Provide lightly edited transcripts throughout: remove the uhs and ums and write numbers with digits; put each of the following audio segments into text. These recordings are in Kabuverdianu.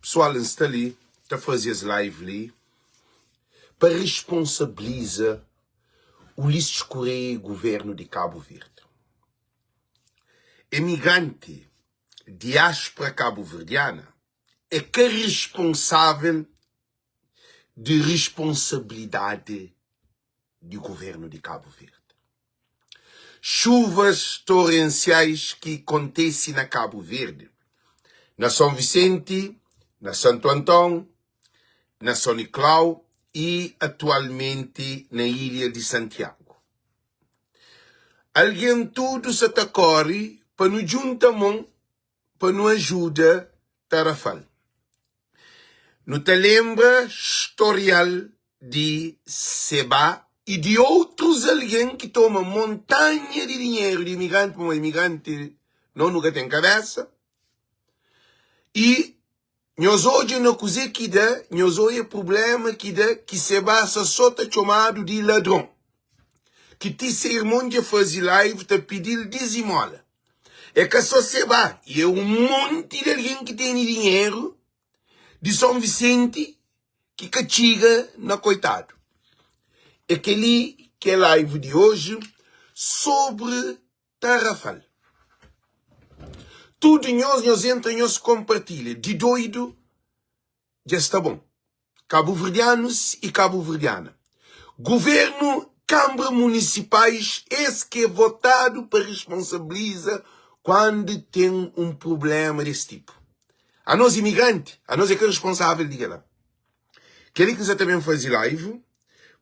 Pessoal n sta li ta faze es live li pa responsabiliza Ulisses Correia e governo di Cabo Verde. Emigranti, diáspora cabo-verdiana é ka responsável di responsabilidade di governo di Cabo Verde. Chuvas torrenciais ki kontese na Cabo Verde, na São Vicente, na Santo Antão, na São Nicolau e atualmente na ilha de Santiago. Algen tudu sa ta kore pa nu djunta mon pa nu ajuda Tarrafal. Nu ta lenbra storial di Seba i di otus algen ki toma montanha di dinheru di imigranti, pamodi imigranti nos nu ka ten kabésa. I nhos odja na kuzê ki da, nhos oia prubléma ki da ki Seba sa sô ta txomadu di ladron, ki ti se irmon dja faze live ta pidi-l dizimóla. É ka sô Seba, i é un monti di algen ki tene dinheru di Son Visenti ki ka txiga na koitadu. É kel-li ki é live di oji sobri Tarrafal. Tudu nhos, nhos entra nhos konpartilha. Di doidu dja sta bon. Kabuverdianus i kabuverdiana, Guvernu, Kanbra Munisipais es ki é votadu pa responsabiliza kuandu ten un prublema des tipu. Anos imigranti, anos é ka responsável di kel-la. Kel-li ki N sa ta ben faze live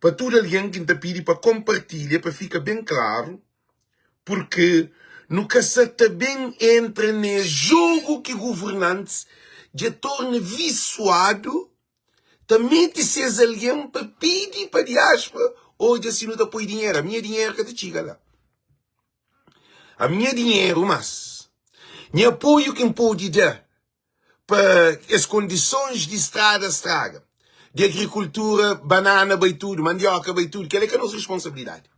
pa tudu algen ki N ta pidi pa konpartilha pa fika ben klaru purki nu ka sa ta ben entra nes jogu ki guvernantis dja torna visuadu ta mete ses algen pa pidi pa diáspora odja si nu ta poi dinheru. Ami nha dinheru ka ta txiga la. Ami nha dinheru mas nha apoiu ki N pode da pa es kondisons di strada straga, di agrikultura, banana bai tudu, mandioka bai tudu, kel-la é ka nos responsabilidadi.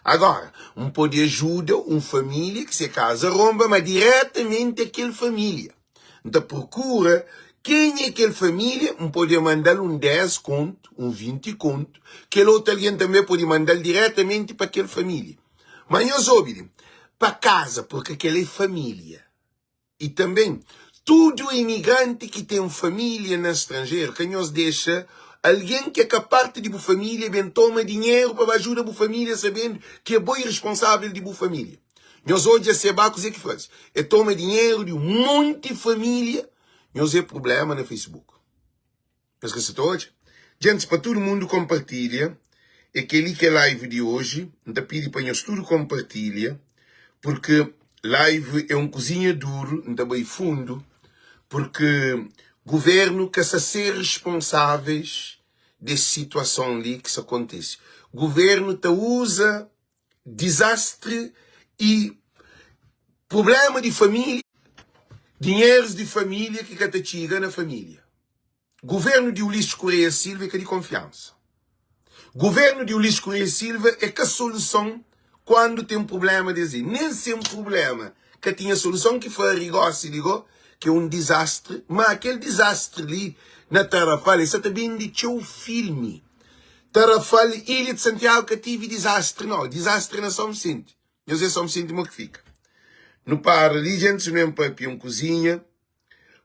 Agora, N pode ajuda un família ki se kaza ronba, ma diretamenti a kel família. N ta prokura kenha é kel família, N pode manda-l un 10 kontu, un 20 kontu, kel otu algen tanbe pode manda-l diretamenti pa kel família. Ma nhos obi li, pa kaza, purki kel-la é família. I tanben, tudu imigranti ki ten família na stranjeru, ka nhos dexa algen ki é ka parti di bu família ben toma dinheru pa ba ajuda bu família sabendu ki abo é responsável di bu família. Nhos odja Seba kuzê ki faze. El toma dinheru di un monti família. Nhos é prubléma na Facebook. Nhos ka sa ta odja? Djentis pa tudu mundu konpartilha é keli ki é live di oji. N ta pidi pa nhos tudu konpartilha purki live é un kuzinha duru. N ta bai fundu purki guvernu ka sa ser responsáveis des situason li ki sa kontise. Guvernu ta uza dizastri i prublema di família, dinherus di família ki ka ta txiga na família. Governo di Ulisses Correia Silva é ka di konfiansa. Governo di Ulisses Correia Silva é ka soluson kuandu ten prublema des li. Nen sen prublema ka tinha soluson ki fari gosi li go ki é un dizastri. Ma kel dizastri li na Tarrafal e sa ta bende txeu filmi. Tarrafal, Ilha de Santiago ka tivi dizastri no. Dizastri na São Vicente. Nhos é São Vicente mo ki fika. Nu para li djentis nu en papia un kuzinha.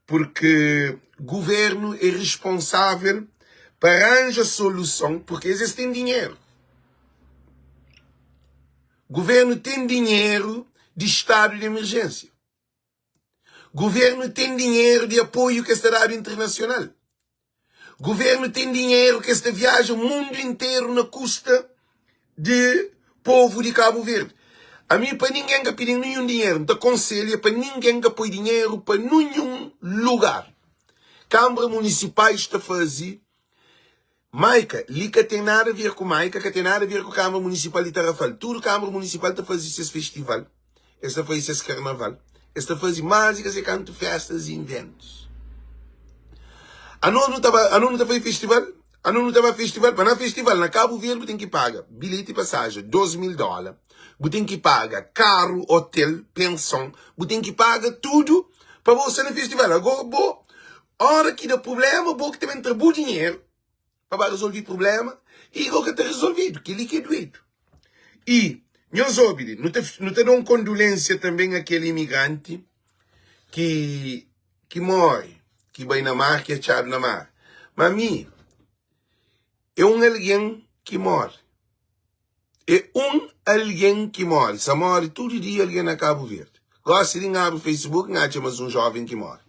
Porque governo é responsável pa ranja soluson, porque es es ten dinheru. Governo ten dinheru di estado de emergência. Governo ten dinheru di apoio ki es ta dadu internacional. Governo ten dinheru ki es ta viaja mundu interu na kusta di povu di Cabo Verde. Ami pa ningen ka pidi ninhun dinheru, N ta konselha pa ningen ka poi dinheru pa ninhun lugar. Kambra Munisipais ta faze Maika, li ka ten nada a ver ku Maika, ka ten nada a ver ku Kambra Munisipal di Tarrafal. Tudu Kambra Munisipal ta faze ses festival. Es ta faze ses karnaval, es ta faze más i ka se kantu festas i inventus. Anos nu ta ba, anos nu ta faze festival, anos nu ta ba festival, pa na festival na Kabu Verdi bu ten ki paga bilheti i pasajen 2000 dola, bu ten ki paga karu, hotel, penson, bu ten ki paga tudu pa bo sta na festival. Agora bo. Ora ki da prubléma, bo ki ta ben tra bu dinheru pa ba rezolvi prubléma i go ka ta rezolvidu. Kel-li ki é duedu. I nhos obi li, nu ta, nu ta da un kondulensia tanben a kel imigranti ki, ki móre, ki bai na mar, ki atxadu na mar. Má mi, é un algen ki móre. É un algen ki móre. Sa móre tudu dia algen na Kabu Verdi. Gósi li N abri Facebook N atxa mas un jóven ki móre.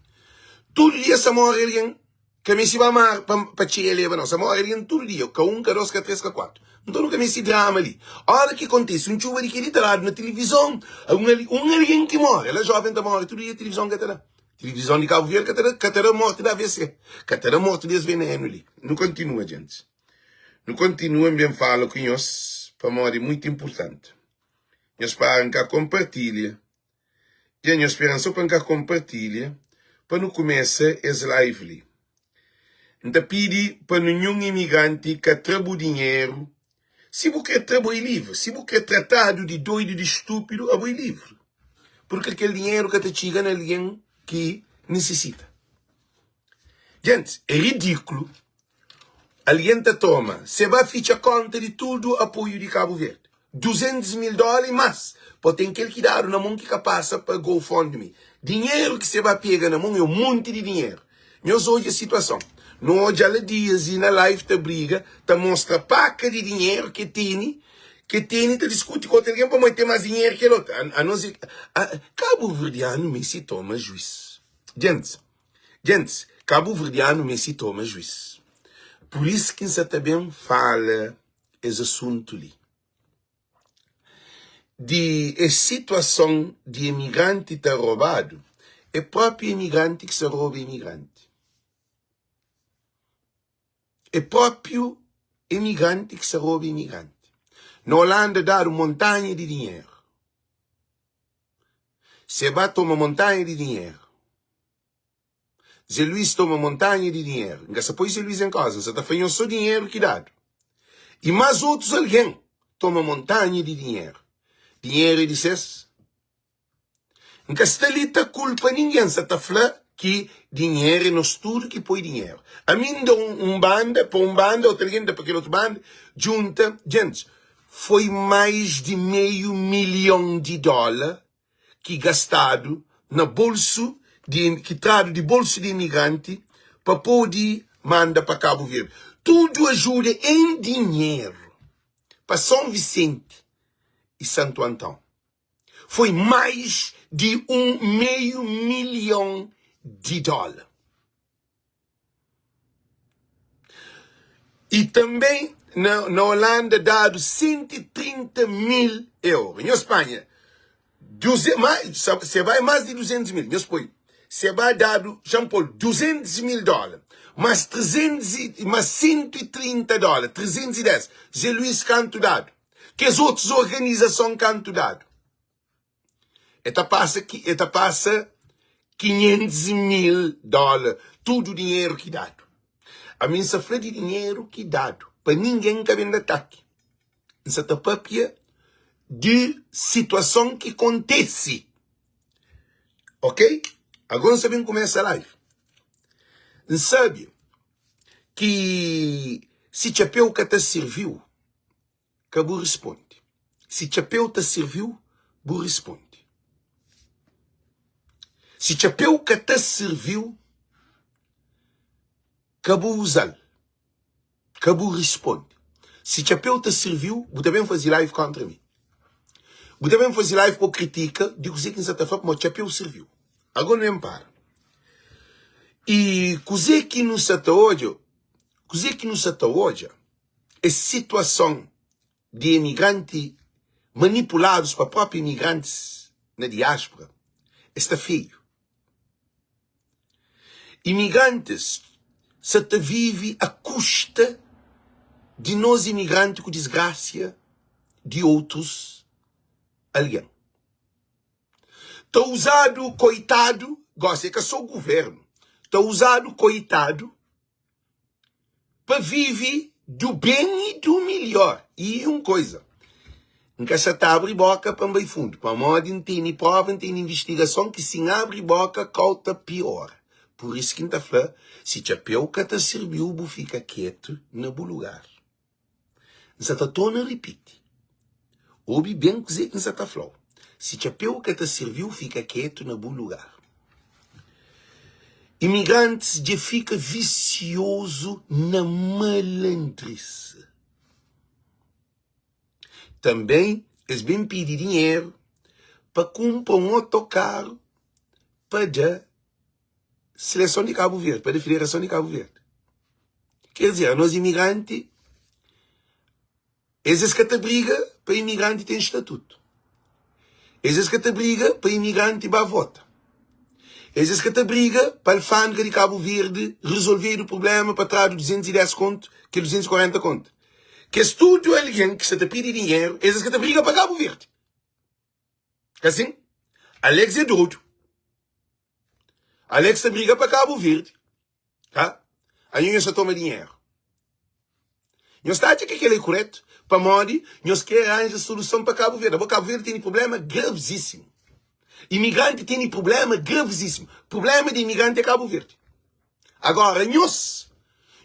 Tudu dia sa móre algen. Ka meste ba mar pa, pa txeia leba nau. Sa móre algen tudu dia. Ka un, ka dos, ka tres, ka kuatu. Nton nu ka meste drama li. Óra ki kontise un txuba di kel-li ta dadu na tilivizon. Un, un algen ki móre. La jóven ta móre tudu dia tilivizon ka ta da. Tilivizon di Kabu Verdi ka ta da, ka ta da morti di AVC. Ka ta da morti di es venenu li. Nu kontinua, djentis. Nu kontinua N ben fala ku nhos pamodi é mutu inpurtanti. Nhos para N ka konpartilha. Dja nhos spera-m so pa N ka konpartilha pa nu kumesa es live li. N ta pidi pa ninhun imigranti ka tra bu dinheru. Si bu kre tra, bo é livri. Si bu kre tratadu di doidu, di stúpidu, abo é livri. Purki kel dinheru ka ta txiga na algen ki nisisita. Djentis, é ridíkulu Algen ta toma, se ba fitxa konta di tudu apoiu di Kabu Verdi, 200 mil dola i mas, po ten kel ki dadu na mon ki ka pasa pa GoFundMe. Dinheru ki se ba pega na mon é un monti di dinheru. Nhos odja situason. Nu odja la Dias i na live ta briga, ta mostra paka di dinheru ke teni, ke teni ta diskuti ku otu algen pamodi ten mas dinheru ki el otu. Anos é, kabuverdianu meste toma juis. Djentis. Gentis, kabuverdianu meste toma juis. Pur isu ki N sa ta ben fala es asuntu li. Di es situason di emigranti ta robadu, é propi emigranti ki sa roba emigranti. É propiu emigranti ki sa roba emigranti. Na Holanda dadu montanha di dinheru. Seba toma montanha di dinheru. Zé Luís toma montanha di dinheru. N ka sa poi Zé Luís en kauza, N sa ta fla nhos so dinheru ki dadu. I más otus algen toma montanha di dinheru. Dinheru é di ses. N ka sta li ta kulpa ningen, N sa ta fla ki dinheru é nos tudu ki poi dinheru. Ami N da un banda pa un banda, otu algen da pa kel otu banda, djunta. Djentis, foi mais di meiu milhon di dóla ki gastadu na bolsu di ki tradu di bolsu di imigranti pa podi manda pa Kabu Verdi. Tudu ajuda en dinheru pa São Vicente e Santo Antão foi mais di un meiu milhon di dóla. I tanbê na, na Holanda dadu 130 mil euro. Nhos panha, duze, ma, se bai más di 200 mil, nhos poi, se bai dadu, xa-m pô-l, 200 mil dóla, más 300, más 130 dóla, 310, Zé Luís kantu dadu? Kes otus organizason kantu dadu? E ta pasa ki e ta pasa 500 mil dóla tudu dinheru ki dadu. Ami N sa fla di dinheru ki dadu pa ningen ka ben da ataki. N sa ta papia di situason ki kontese. Ok? Agora N sa ben kumesa live. N sabe ki si txapéu ka ta sirviu Ka bu risponde. Si txapéu ta sirvi-u, bu risponde. Si txapéu ka ta sirvi-u, ka bu uza-l. Ka bu risponde. Si txapéu ta sirvi-u, bu ta ben faze live kóntra mi. Bu ta ben faze live pa bu kritika di kuzê ki N sa ta fla pamodi txapéu sirvi-u. Agó nu ben para. I kuzê ki nu sa ta odja, kuzê ki nu sa ta odja Es situason di emigranti manipuladus pa propi emigrantis na diaspora es sta feiu. Imigrantis sa ta vivi a kusta di nos imigranti ku disgrasia di otrus algen. Ta uzadu koitadu, gosi é ka so guvernu, ta uzadu koitadu pa vive do ben i do milhor. I un koisa, N ka sa ta abri boka pa N bai fundu, pamodi N tene prova, N tene invistigason ki si N abri boka kau ta piora. Pur isu ki N ta fla, si txapéu ka ta sirbi-u, bu fika ketu na bu lugar. N sa ta torna ripiti. Obi ben kuzê ki N sa ta fla-u, si txapéu ka ta sirbi-u, fika ketu na bu lugar. Imigrantis dja fika visiozu na malandrisa. Tanbê, es ben pidi dinheru pa kunpra un otokaru pa da Seleson di Kabu Verdi, pa da Federason di Kabu Verdi. Ker dizer, anos imigranti, es es ka ta briga pa imigranti ten statutu. Es es ka ta briga pa imigranti ba vota. Es es ka ta briga pa alfândega di Kabu Verdi rezolvedu prublema pa tradu 210 kontu, kel 240 kontu. Kes tudu algen ki sta ta pidi dinheru, es es ka ta briga pa Kabu Verdi. Ka asin? Alex é dodu. Alex ta briga pa Kabu Verdi. Ha? Anho nhos ta toma dinheru. Nhos ta atxa ki kel-la é kuretu? Pamodi nhos krê ranja soluson pa Kabu Verdi. Abo Kabu Verdi tene prubléma gravizísimu. Imigranti tene prubléma gravizísimu. Prubléma di imigranti é Kabu Verdi. Agora nhos,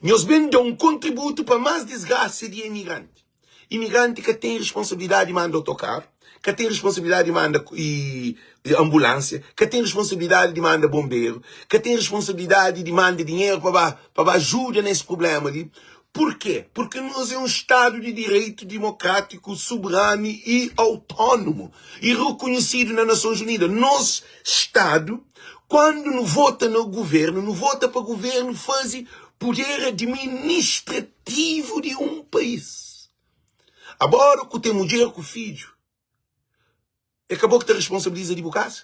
nhos ben da un kontributu pa más disgrasa di imigranti. Imigranti ka ten responsabilidadi di manda otokaru, ka ten responsabilidadi di manda anbulánsia, ka ten responsabilidadi di manda bonberu, ka ten responsabilidadi di manda dinheru pa ba pa ba ajuda na es prubléma li. Purkê? Purkê nos é un Stadu di direitu dimokrátiku, soberanu i autónomu i rekonhesidu na Nasons Unida. Nos Stadu Kuandu nu vota na guvernu, nu vota pa guvernu faze puder administrativu di un país. Agora ku ten mudjer ku fidju, é ka bo ki ta responsabiliza di bu kaza,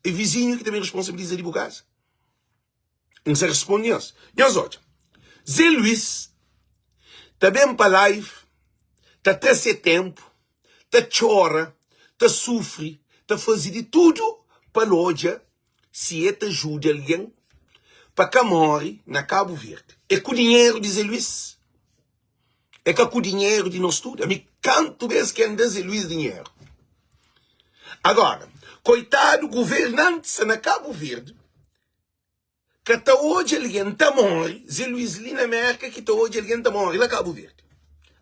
é vizinhu ki ta ben responsabiliza di bu kaza. N sa responde nhos. Nhos odja, Zé Luís ta ben pa live, ta tra se tenpu, ta txora, ta sufri, ta faze di tudu pa el odja si el ta juda algen pa ka móre na Kabu Verdi. É ku dinheru di Zé Luís? É ka ku dinheru di nos tudu? Ami kantu bês ki N da Zé Luís dinheru? Agora, koitadu governantis na Kabu Verdi Ka ta odja algen ta móre, Zé Luís li na Mérka ki ta odja algen ta móre la Kabu Verdi,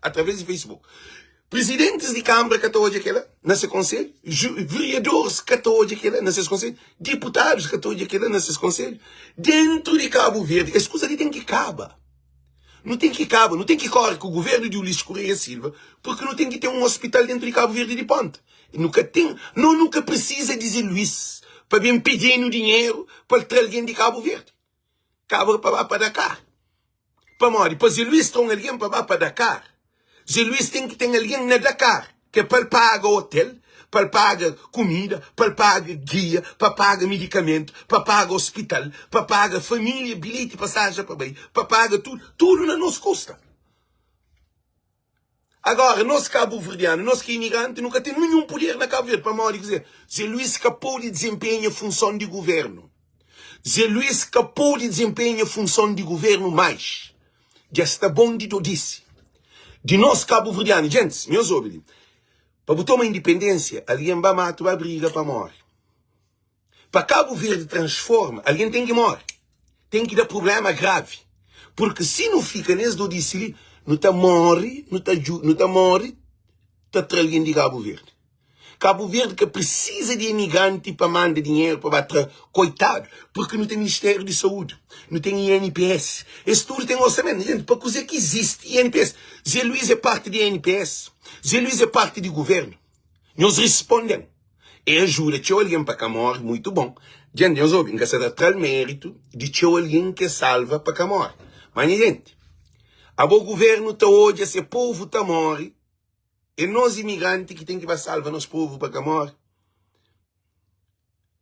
através di Facebook. Prizidentis di Kanbra ka ta odja kela na se konselhu, vereadoris ka ta odja kela na ses konselhu, diputadus ka ta odja kela na ses konselhu. Dentu di Kabu Verdi, es kuza li ten ki kaba. Nu ten ki kaba, nu ten ki kóre ku guvernu di Ulisses Correia Silva, purki nu ten ki ten un ospital dentu di Kabu Verdi di ponta. Nu ka ten, no nu ka presiza di Zé Luís pa ben pidi-nu dinheru pa el tra algen di Kabu Verdi, kaba pa ba pa Dakar. Pamodi pa Zé Luís tra un algen pa ba pa Dakar, Zé Luís ten ki ten algen na Dakar ki é pa el paga otel, pa el paga kumida, pa el paga gia, pa paga midikamentu, pa paga ospital, pa paga família, bilheti, pasaja pa bai, pa paga tudu, tudu na nos kusta. Agora, nos kabuverdianu, nos ki é imigranti, nu ka ten ninhun puder na Kabu Verdi. Pamodi kuzê? Zé Luís ka pode dizenpenha funson di guvernu. Zé Luís ka pode dizenpenha funson di guvernu mais. Dja sta bon di dodisi di nos kabuverdianu. Gentis, nhos obi li. Pa bu toma indipendênsia, algen ba matu, ba briga pa móre. Pa Kabu Verdi transforma, algen ten ki móre. Ten ki da prubléma gravi. Purki si nu fika nes dodisi li, nu ta móre, nu ta nu ta móre ta tra algen di Kabu Verdi. Kabu Verdi ka prisiza di emigranti pa manda dinheru pa ba tra koitadu, purki nu ten Ministériu di Saúdi, nu ten INPS, es tudu ten orsamentu. Jenti, pa kuzê ki izisti INPS? Zé Luís é parti di INPS? Zé Luís é parti di guvernu? Nhos risponde-m. E ajuda txeu algen pa ka móre, muitu bon. Jenti, nhos obi, N ka sa ta tra-l méritu di txeu algen ki e salva pa ka móre. Má nha jenti, abo guvernu ta odja se povu ta móre, é nos imigranti ki ten ki ba salva nos povu pa ka móre?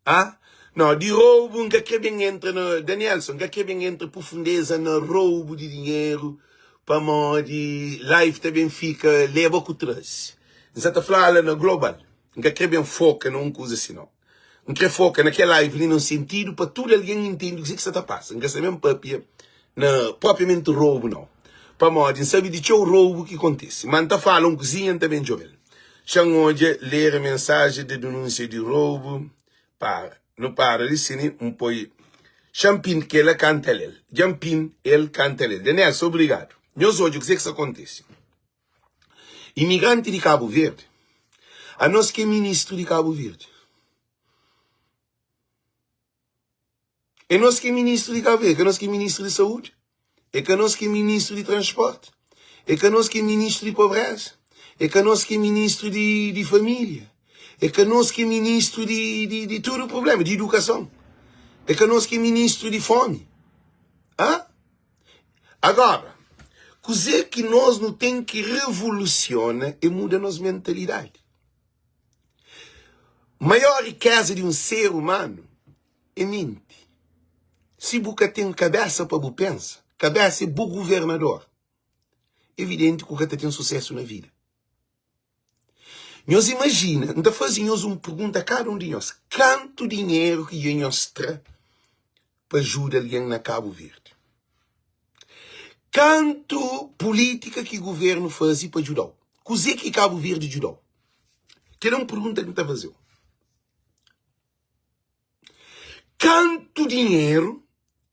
Ah? No, di roubu N ka kre ben entra na Danielson, N ka kre ben entra profundeza na roubu di dinheru pamodi live ta ben fika leba ku traze. N sa ta fla la na global. N ka kre ben foka na un kuza si no. N kre foka na kel live li na un sentidu pa tudu algen intende kuzê ki sa ta pasa. N ka sa ben papia na propriamenti roubu no. Pamodi N sabe di txeu roubu ki kontise. Ma N ta fala un kuzinha N ta ben djobe-l. Xa-m odja ler mensajen di denúnsia di roubu. Para. Nu para li sini N poi. Xanpin kela kanta el. Djanpin el kanta el. Denelson, obrigadu. Nhos odja kuzê ki sta kontise. Imigranti di Kabu Verdi, anos ki é ministru di Kabu Verdi. É nos ki é ministru di Kabu Verdi, é ka nos ki é ministru di saúdi, é ka nos ki é ministru di transporti, é ka nos ki é ministru di pobreza, é ka nos ki é ministru di, di família, é ka nos ki é ministru di, di, di tudu problema, di idukason, é ka nos ki é ministru di fomi. Hã? Agora, kuzê ki nos nu ten ki revolusiona é muda nos mentalidadi. Maior rikeza di un ser umanu é menti. Si bu ka ten kabesa pa bu pensa, kabesa é bu guvernador, evidenti ku ka ta ten susesu na vida. Nhos imajina, N ta faze nhos un pergunta kada un di nhos, kantu dinheru ki dja nhos tra pa ajuda algen na Kabu Verdi? Kantu pulítika ki guvernu faze pa djuda-u? Kuzê ki Kabu Verdi djuda-u? Kel é un pergunta ki N ta faze-u. Kantu dinheru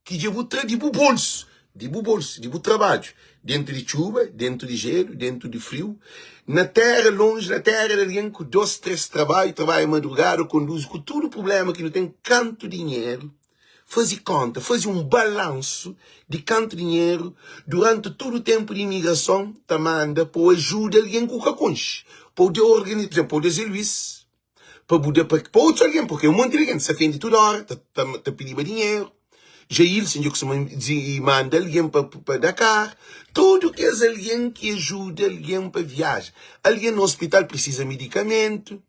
ki dja bu tra di bu bolsu, di bu bolsu, di bu trabadju, dentu di txuba, dentu di jelu, dentu di friu, na tera lonji, na tera di algen ku dos, tres trabadju, trabadja madrugada, konduzi, ku tudu prubléma ki nu ten, kantu dinheru, faze konta, faze un balansu di kantu dinheru duranti tudu tenpu di imigrason ta manda pa u ajuda algen ku ka konxe, pa u da organi, pur izenplu, pa u da Zé Luís, pa bu da pa otus algen, purke un monti di algen ta fendi tudu ora, ta, ta, ta pidiba dinheru. Jailson dja kustuma manda algen pa, pa Dakar. Tudu kes algen ki ajuda algen pa viaja. Algen na ospital prisiza medikamentu,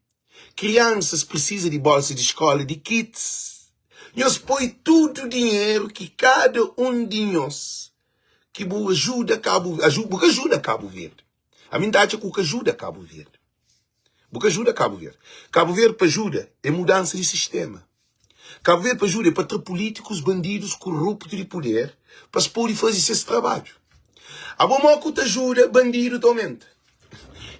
kriansas prisiza di bolsa di skola, di kits. Nhos poi tudu dinheru ki kada un di nhos ki bu ajuda Kabu, bu ka ajuda Kabu Verdi. Ami N ta atxa ku ka ajuda Kabu Verdi. Bu ka ajuda Kabu Verdi. Kabu Verdi pa ajuda é mudansa di sistema. Kabu Verdi pa ajuda é pa tra pulítikus, bandidus, koruptu di puder pa es pode faze ses trabadju. Abo mo ku ta ajuda bandidu ta aumenta?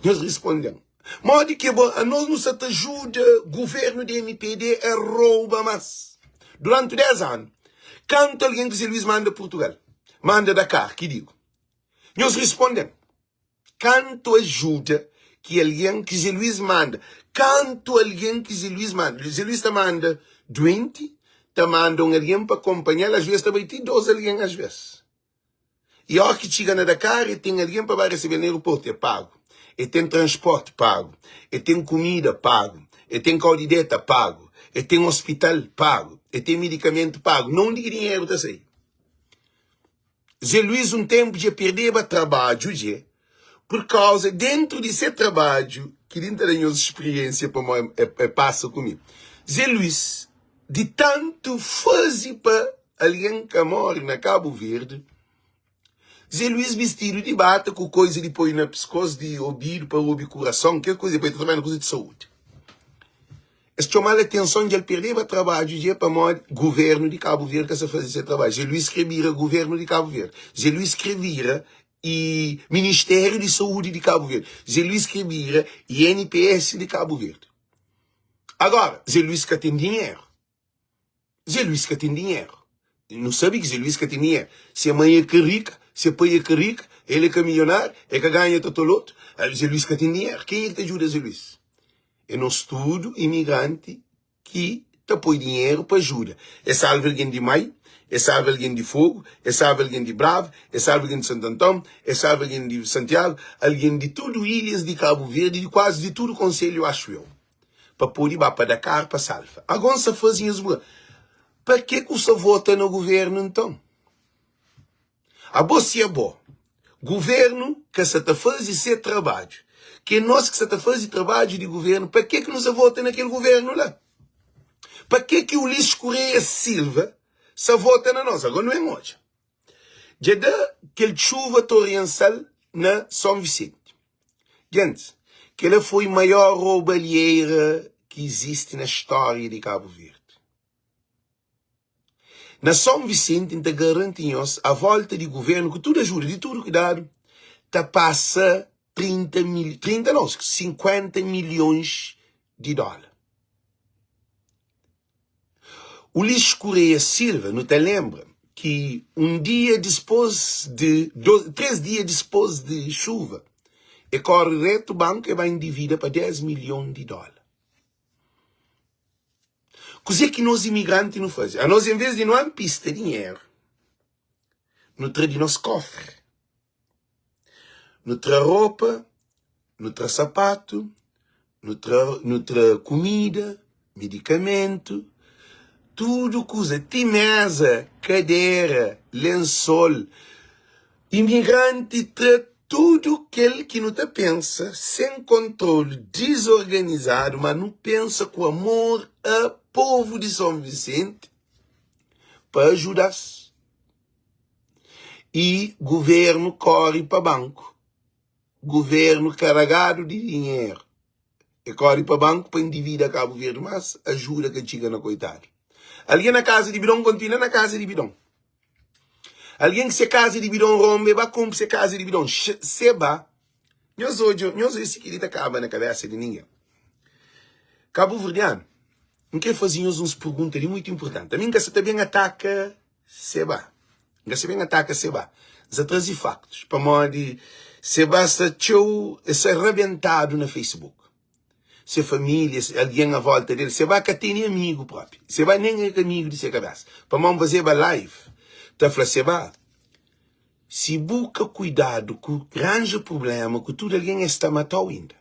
Nhos risponde-m, modi ki bo anos nu sa ta ajuda guvernu di MPD a rouba mas? Duranti 10 anu, kantu algen ki Zé Luís manda Purtugal, manda Dakar, ki digu? Nhos risponde-m. Kantu ajuda ki algen ki Zé Luís manda? Kantu algen ki Zé Luís manda? Zé Luís ta manda duenti, ta manda un algen pa konpanha-l, asvês ta bai ti dôs algen asvês. I óki txiga na Dakar, el ten algen pa ba resebe-l na aeroportu, é pagu. El ten transporti pagu, el ten kumida pagu, el ten kau di deta pagu, el ten ospital pagu, el ten medikamentu pagu. Na undi ki dinheru ta sai? Zé Luís un ténpu dja perdeba trabadju dje pur kauza dentru di se trabadju ki li N ta da nhos spiriénsia pamó e pasa ku mi. Zé Luís di tantu faze pa algen ka móre na Kabu Verdi, Zé Luís bistidu di bata ku koiza di poi na piskós di obidu pa obi kurason, kel koiza pa el ta trabadja na kuza di saúdi. Es txoma-l atenson dja el perdeba trabadju dje pamodi guvernu di Kabu Verdi ka sa faze se trabadju. Zé Luís kre bira guvernu di Kabu Verdi. Zé Luís kre bira i Ministériu di Saúdi di Kabu Verdi. Zé Luís kre bira INPS di Kabu Verdi. Agora, Zé Luís ka ten dinheru. Zé Luís ka ten dinheru. Nu sabe ki Zé Luís ka ten dinheru. Se mãe é ka rika, se pai é ka rika, el é ka milionáriu, el ka ganha totolotu. Zé Luís ka ten dinheru. Kenha ki ta djuda Zé Luís? É nos tudu imigranti ki ta poi dinheru pa ajuda. É salva algen di mai, é salva algen di fogu, é salva algen di Brava, é salva algen di Santo Antão, é salva algen di Santiagu, algen di tudu ilhas di Kabu Verdi, di kuazi di tudu konselhu, axu eu. Pa pode ba pa Dakar pa salva. Agon sa faze nhos bua. Pa ke ku sa vota na governo nton? Abo si abo. Governo ka sa ta faze se trabadju. Ke nos ki sa ta faze trabadju di governo, pa ke ki nu sa vota na kel governo la? Pa ke ki Ulisses Correia Silva sa vota na nos? Agon nu en odja. Dja da kel txuva torrensal na São Vicente. Gentis, kela foi maior roubalheira ki izisti na stória di Kabu Verdi. Na São Vicente, N ta garanti nhos, a volta di guvernu, ku tudu ajuda di tudu ki dadu, ta pasa 30 mil, 30 nau, 50 milhons di dóla. Ulisses Correia Silva, nu ta lenbra ki un dia dispôs di, 3 dia dispôs di xuva, e kóre retu banku e ba endivida pa 10 milhon di dóla. Kuzê ki nos imigranti nu faze? Anos, en vês di nu anpista dinheru, nu tra di nos kofri, nu tra ropa, nu tra sapatu, nu tra, nu tra kumida, medikamentu, tudu kuza, ti meza, kadera, lensol. Imigranti tra tudu kel ki nu ta pensa sen kontrolu, dizorganizadu, ma nu pensa ku amor a povu di Son Visenti pa ajuda-s. I guvernu kóre pa banku. Guvernu karagadu di dinheru e kóre pa banku pa endivida Kabu Verdi, mas ajuda ka txiga na koitadu. Algen na kaza di bidon kontinua na kaza di bidon. Algen ki se kaza di bidon ronba e ba konpu se kaza di bidon. Se ba, nhos odja, nhos odja si kili ta kaba na kabesa di ningen. Kabuverdianu, N kre faze nhos uns pergunta li muitu inpurtanti. Ami N ka sa ta ben ataka Seba. N ka sa ben ataka Seba. N sa traze faktus pamodi Seba sta txeu, el sta rabentadu na Facebook. Se família, algen a volta del. Seba ka tene amigu propi. Seba nen é ka amigu di se kabesa. Pamodi N fazeba live ta fla Seba, si bu ka kuidadu ku ranja prubléma ku tudu algen es ta matau inda.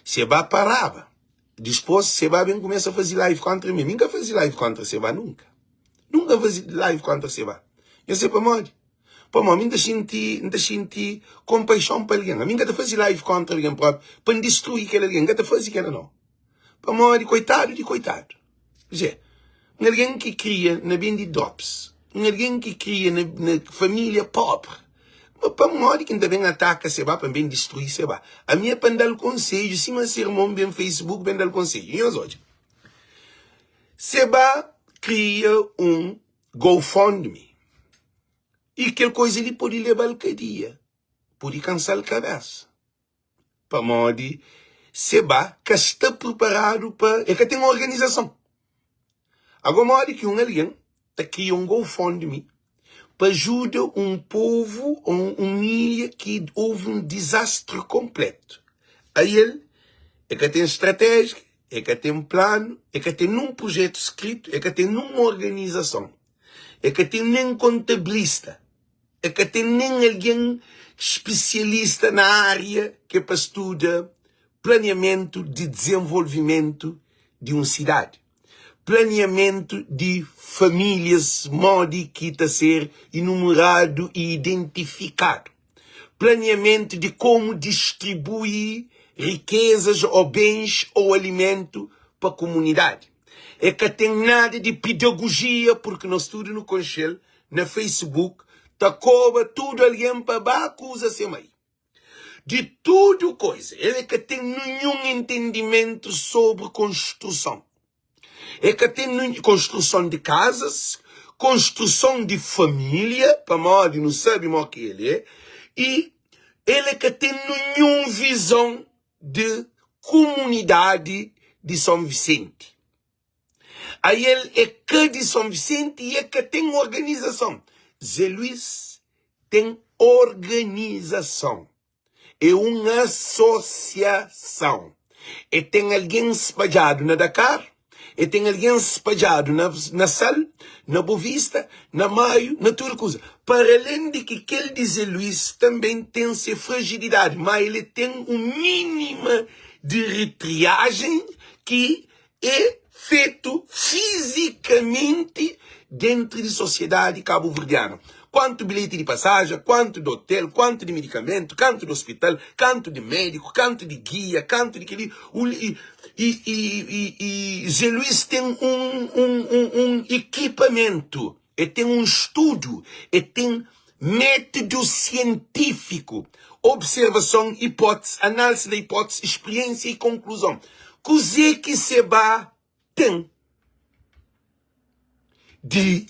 Seba paraba. Dispôs, Seba ben kumesa faze live kóntra mi. Mi N ka faze live kóntra Seba nunka. Nunka N faze live kóntra Seba. Nhos sabe pamodi? Pamodi mi N ta xinti, N ta xinti konpaixon pa algen. Ami N ka ta faze live kóntra algen própi pa N distrui kel algen. N ka ta faze kel-la nau. Pamodi koitadu di koitadu. Kuzê? Un algen ki kria na bende drops, un algen ki kria na, na família pobri, ma pamodi ki N ta ben ataka Seba pa N ben distrui Seba? Ami é pa N da-l konsedju, sima se irmon ben Facebook ben da-l konsedju. Nhos odja, Seba kria un GoFundMe i kel koza li pode leba-l kadia, pode kansa-l kabésa. Pamodi Seba ka sta priparadu pa. El ka ten organizason. Agora, modi ki un algen ta kria un GoFundMe pa ajuda un povu ô un ilha ki houve un dizastri konplétu? Aí el, el ka ten stratéjia, el ka ten planu, el ka ten nun prujétu skritu, el ka ten nun organizason, el ka ten nen kontabilista. E ka ten nen algen spesialista na ária ki é pa studa planiamentu di dizenvolvimentu di un sidadi, planiamentu di famílias modi ki ta ser inumeradu i identifikadu, planiamentu di komu distribui rikezas ô bens ô alimentu pa kumunidadi. E ka ten nada di pedagojia purki nos tudu nu konxe-l na Facebook ta koba tudu algen pa ba akuza se mai di tudu koiza. El e ka ten ninhun entendimentu sobri konstruson. E ka ten ninhun konstruson di kazas, konstruson di familia, pamodi nu sabe mo ki el e, i el e ka ten ninhun vizon di kumunidadi di Son Visenti. Ael é ka di Son Visenti i e ka ten organizason. Zé Luís ten organizason. É un asosiason. E ten algen spadjadu na Dakar, e ten algen spadjadu na, na Sal, na Bovista, na Maio, na tudu kuza. Para alen di ki kel di Zé Luís tanben ten se fragilidadi, ma el ten un mínima di retriajen ki é fetu fizikamenti dentru di sosiedadi kabuverdianu. Kuantu bilheti di pasaja, kuantu di otel, kuantu di midikamentu, kantu di ospital, kantu di médiku, kantu di gia, kantu di kel-li. I, i, i, i Zé Luís ten un, un, un, un ekipamentu, el ten un studu, el ten métudu sientífiku, observason, hipótese, análise da hipótese, spiriénsia i konkluzon. Kuzê ki Seba ten di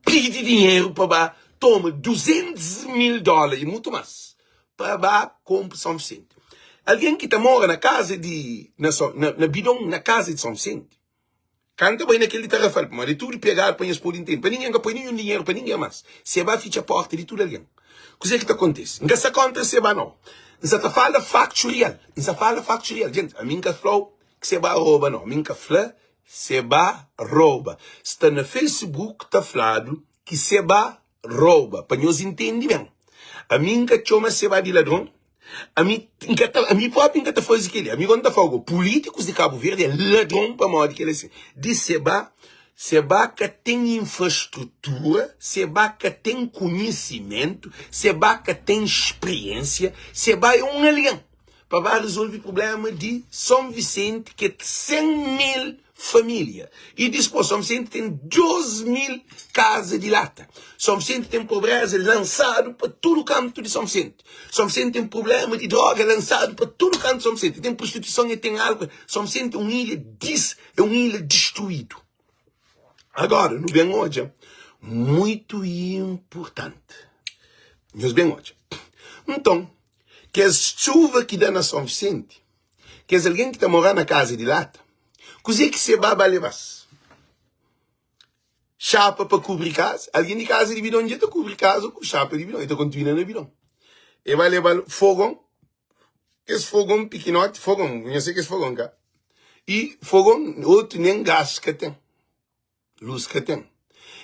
pidi dinheru pa ba toma 200 mil dóla i mutu más pa ba konpra Son Visenti? Algen ki ta mora na kaza di na, na, na bidon na kaza di Son Visenti. Ka N ta bai na kel di Tarrafal, pamodi é tudu pegadu pa nhos pode ntende, pa ningen ka poi ninhun dinheru pa ningen más. Seba fitxa porta di tudu algen. Kuzê ki ta kontise? N ka sta kóntra Seba, nau. N sa ta fala faktu real. N sa fala faktu real. Djenti, ami N ka fla-u ki Seba roba, nau. Ami N ka fla Seba roba. Sta na Facebook ta fladu ki Seba roba. Pa nhos intende ben. Ami N ka txoma Seba di ladron. Ami N ka ta, ami propi N ka ta faze kel-li. Ami gosi N ta fla go, pulítikus di Kabu Verdi é ladron pamodi kel-li si. Di Seba, Seba ka ten infrastrutura, Seba ka ten konhisimentu, Seba ka ten spriensia, Seba é un algen pa ba rezolve prubléma di Son Visenti ki é 100 mil família. I dispôs, Son Visenti ten 2 mil kaza di lata. Son Visenti ten pobreza lansadu pa tudu kantu di Son Visenti. Son Visenti ten prubléma di droga lansadu pa tudu kantu di Son Visenti. Ten prostituison e ten álkuol. Son Visenti é un ilha dis, é un ilha distruídu. Agora, nu ben odja muitu inpurtanti. Nhos ben odja. Nton, kes txuva ki da na Son Visenti, kes algen ki ta mora na kaza di lata, kuzê ki se ba ba leba-s? Xapa pa kubri kaza? Algen di kaza di bidon dja ta kubri kaza ku xapa di bidon, e ta kontinua na bidon. E ba leba-l fogon, kes fogon pikinoti, fogon, nhos sabe kes fogon ka? I fogon, otu nen gas ka ten. Lus ka ten.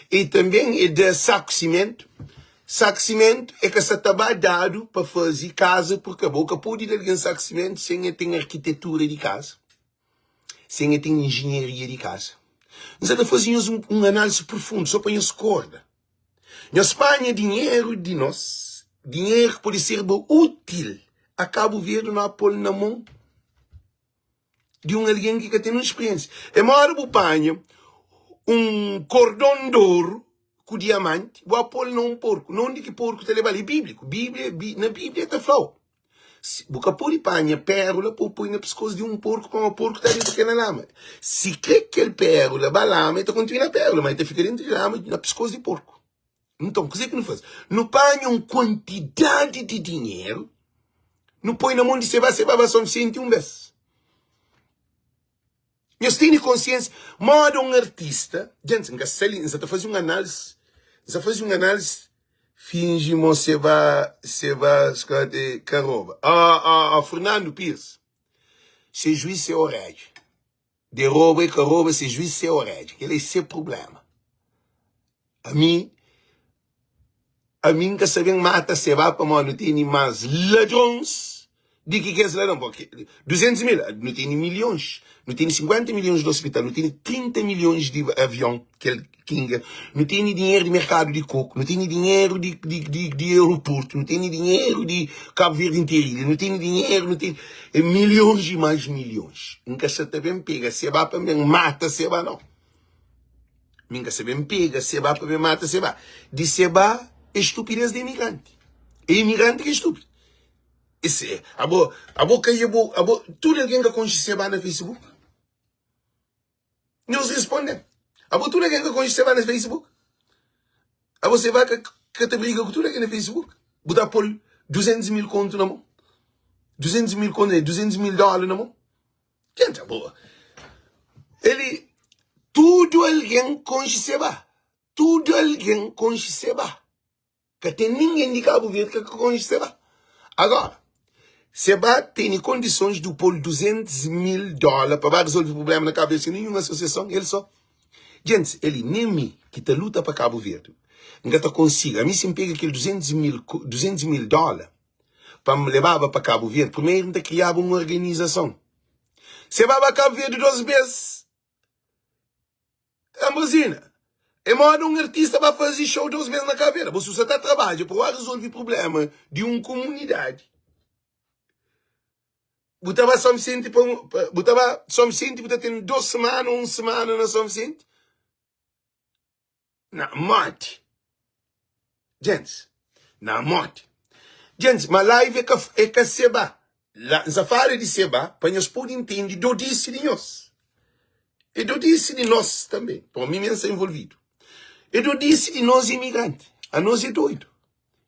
I tanben e da saku simentu. Saku simentu e ka sa ta ba dadu pa faze kaza purka bo ka pode da algen saku simentu sen e ten arkitetura di kaza, sen e ten injinharia di kaza. N sa ta faze nhos un analisi profundu so pa nhos korda. Nhos panha dinheru di nos, dinheru ki pode serba util a Kabu Verdi no a pol na mon di un algen ki ka ten un spriensia. É modi bu panha un kordon di oru ku diamanti, bu pô-l na un porku. Na undi ki porku ta leba-l? É bíbliku. Bíblia, na Bíblia ta fla-u, bu ka pode panha pérola pa bu poi na piskôs di un porku, pamodi porku ta deta ke na lama. Si kre kel pérola ba lama, el ta kontinua na pérola, ma el ta fika dentu di lama na piskôs di porku. Nton, kuzê ki nu faze? Nu panha un kuantidadi di dinheru, nu poi na mon di Seba, Seba ba Son Visenti un bês. Nhos tene konsiensia? Moda un artista, djenti, N ka sta li, N sa ta faze un analisi, N sa faze un analisi, finji mo Seba, Seba ka roba. Ah, ah, ah, Fernando Pires, se juiz se oredja. De roba e ka roba se juiz se oredja kel é se problema ami ami nka sa ben mata seba pamodi nu teni mas ladrons di ki kes ladron porque 200 mil nu teni milhons nu teni 50 milhons di hospital nu teni 30 milhons di avion kel kinga nu teni dinheru di merkadu di koku nu teni dinheru di di di di aeroportu nu teni dinheru di Kabu Verdi interilha nu teni dinheru nu teni é milhons e mais milhons N ka sa ta ben pega seba pa ben mata seba nau mi N ka sa ben pega seba pa ben mata seba di seba é estupidez di imigranti é imigranti ki é estúpido esse abo abo ka e bo abo tudu algen ka konxe seba na Facebook Nhos responde-m, Abo tudu algen ka konxe Seba na Facebook? Abo Seba ka, ka ta briga ku tudu algen na Facebook? Bu ta pô-l 200 mil kontu na mon? 200 mil kontu, 200 mil dóla na mon? Gente, abo, ele, tudu algen konxe Seba. Tudu algen konxe Seba. Ka ten ningen di Kabu Verdi ka ka konxe Seba. Agora, Seba tene kondisons di pol 200 mil dola pa ba rezolve prublema na Kabu Verdi sen ninhun asosiason, el so. Gentis, el nen mi ki ta luta pa Kabu Verdi, N ka ta konsiga. Ami si N pega kel 200 mil, 200 mil dola pa N lebaba pa Kabu Verdi, primeru N ta kriaba un organizason. Seba ba Kabu Verdi dos bes. Ambrosina, é moda un artista ba faze show dos bes na Cabo Verde. Bo su sa ta trabadja pa ba resolve problema di un comunidade. Bu ta ba São Vicente pa, bu ta ba São Vicente bu ta ten dos semana ou un semana na São Vicente? Na modi? Gentis, na modi? Gentis, ma live é ka, é ka seba. La, N sa fala di seba pa nhos pode intende dodisi di nhos. É dodisi di nos tanbe, pamo mi men sa envolvidu. É dodisi di nos imigranti. Anos é doidu.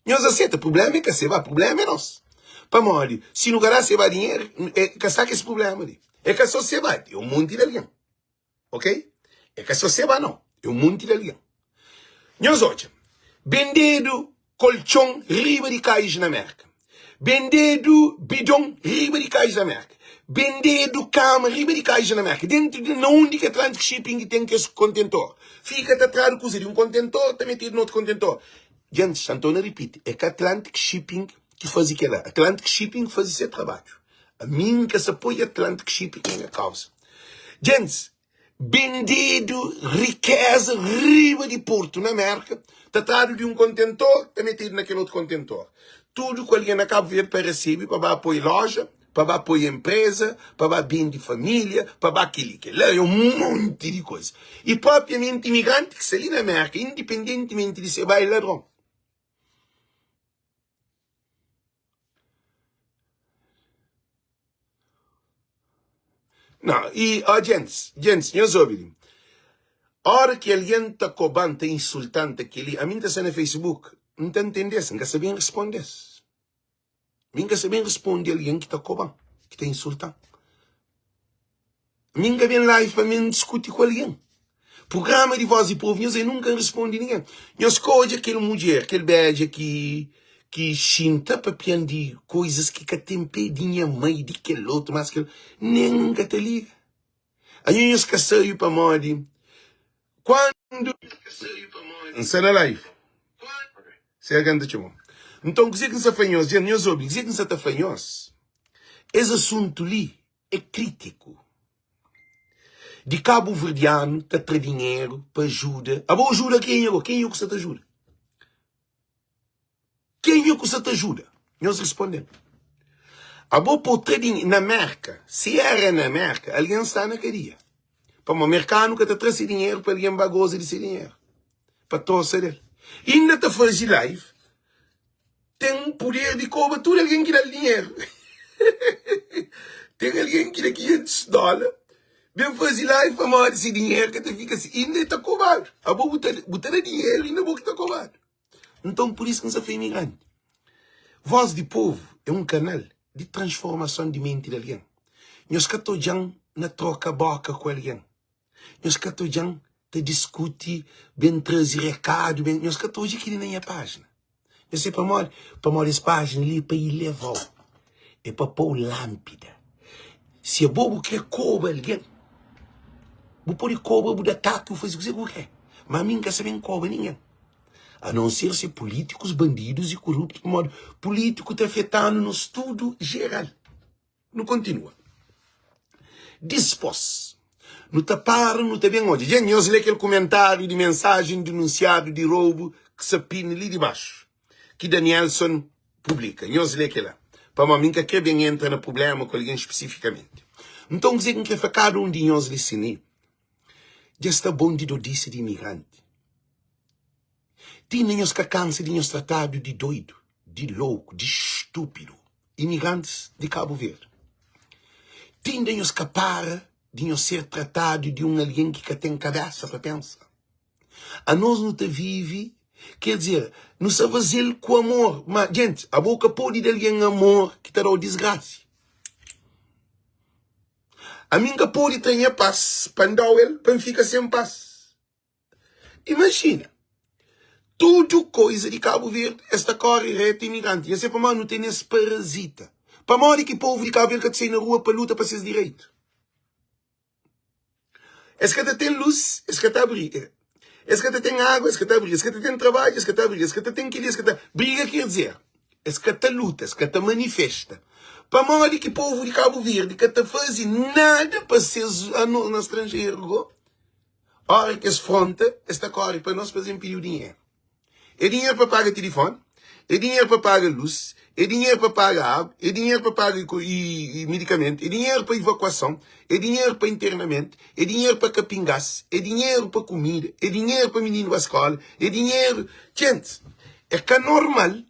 Nhos aseta, prublema é ka seba, prublema é nos. Pamodi, si nu ka da seba dinheru, é ka sa kes prublema li. É ka so seba, é un monti di algen. Ok? É ka sô Seba nau, é un monti di algen. Nhos odja, bendedu koltxon riba di kais na Mérka, bendedu bidon riba di kais na Mérka, bendedu kama riba di kais na Mérka, dentu di na undi ki Atlantic Shipping ten kes kontentor, fika ta tradu kuza di un kontentor ta metedu na otu kontentor. Djentis, N torna ripiti, é ka Atlantic Shipping ki faze kela, Atlantic Shipping faze se trabadju. Ami N ka sa poi Atlantic Shipping na nha kausa. Djentis, bendedu rikeza riba di portu na Merka, ta tradu di un kontentor, ta metedu na kel otu kontentor. Tudu ku algen na Kabu Verdi pa resebe, pa ba poi loja, pa ba poi enpreza, pa ba bende família, pa ba kel-li, kel-la, é un monti di kuza. I propriamenti imigranti ki sta li na Merka, indipendentimenti di se ba é ladron. Não, e ó, gentes, gentes, nhos obi li. Ora ki algen ta koba-m, ta insulta-m, ta kel-li, ami N ta sta na Facebook, N ta ntende-s, N ka sa ben responde-s. Mi N ka sa ben responde algen ki ta koba-m, ki ta insulta-m. Mi N ka ben live pa mi N diskuti ku algen. Prugrama di Voz di Povu nhos é nunka N responde ningen. Nhos ka odja kel mudjer, kel bedja ki ki xinta papian di koizas ki ka ten pe di nha mai, di kel otu, mas kel nen N ka ta liga. Anho nhos ka sabe pamodi kuandu N sta na live. Se algen ta txoma. Nton kuzê ki N sta fla nhos? Dja nhos obi kuzê ki N sta ta fla nhos? Es asuntu li é krítiku di kabuverdianu ta tra dinheru pa ajuda. Abo ajuda kenha go? Kenha ku sa ta ajuda? Kenha ku sa ta ajuda? Nhos responde-m. Abo po tra dinheru na Merka, si era na Merka, algen sta na kadia. Pamo merkanu ka ta tra se dinheru pa algen ba goza di se dinheru, pa trosa del. Inda ta faze live ten puder di koba tudu algen ki da-l dinheru. Ten algen ki da 500 dóla, ben faze live pamodi se dinheru ka ta fika si, inda el ta kobadu. Abo bu ta, bu ta da dinheru, inda bo ki ta kobadu. Nton, pur isu ki N sa fla imigranti, Voz di Povu é un kanal di transformason di menti di algen. Nhos ka ta odja-m na troka bóka ku algen. Nhos ka ta odja-m ta diskuti, ben traze rekadu, ben... Nhos ka ta odja kel-li na nha pájina. Nhos sabe pamodi? Pamodi es pájina li é pa ileva-u, é pa pô-u lánpida. Si abo bu krê koba algen, bu pode koba, bu da tatu, bu faze kuzê ki bu krê. Má ami N ka sa ben koba ningen. A non ser se pulítikus, bandidus i kuruptu, pamodi pulítiku ta afeta-nu nos tudu jeral. Nu kontinua. Dispos, nu ta para, nu ta ben odja. Dja nhos lé kel kumentáriu di mensajen dinunsiadu di roubu ki sa pini li di baxu, ki Danielson publika. Nhos lé kel-la. Pamodi mi N ka krê ben entra na prubléma ku algen spesifikamenti. Nton, kuzê ki N krê fla kada un di nhos li sin li? Dja sta bon di dodisi di imigranti. Ti inda nhos ka kansa di nhos tratadu di doidu, di louku, di stúpidu, imigrantis di Kabu Verdi. Ti inda nhos ka para di nhos ser tratadu di un algen ki ka ten kabésa pa pensa. Anos nu ta vive, ker dizer, nu sa faze-l ku amor, ma, djentis, abo ka pode da algen amor ki ta da-u disgrasi. Ami N ka pode tra nha pas pa N da-u el, pa N fika sen pas. Imajina, tudu koiza di Kabu Verdi es ta kóre rétu imigranti. Nha se pamodi nu tene es parazita. Pamodi ki povu di Kabu Verdi ka ta sai na rua pa luta pa ses direitu? Es ka ta ten lus, es ka ta briga. Es ka ta ten agu, es ka ta briga. Es ka ta ten trabadju, es ka ta briga. Es ka ta ten kel-li, es ka ta briga. Ker dizer, es ka ta luta, es ka ta manifesta. Pamodi ki povu di Kabu Verdi ka ta faze nada pa ses ano na stranjeru go? Ora ki es fronta, es ta kóre pa nos pa es ben pidi-u dinheru. É dinheru pa paga tilifóni, é dinheru pa paga lus, é dinheru pa paga agu, é dinheru pa paga medikamentu, é dinheru pa ivakuason, é dinheru pa internamentu, é dinheru pa kapin gas, é dinheru pa kumida, é dinheru pa mininu ba skóla, é dinheru. Djenti, é ka normal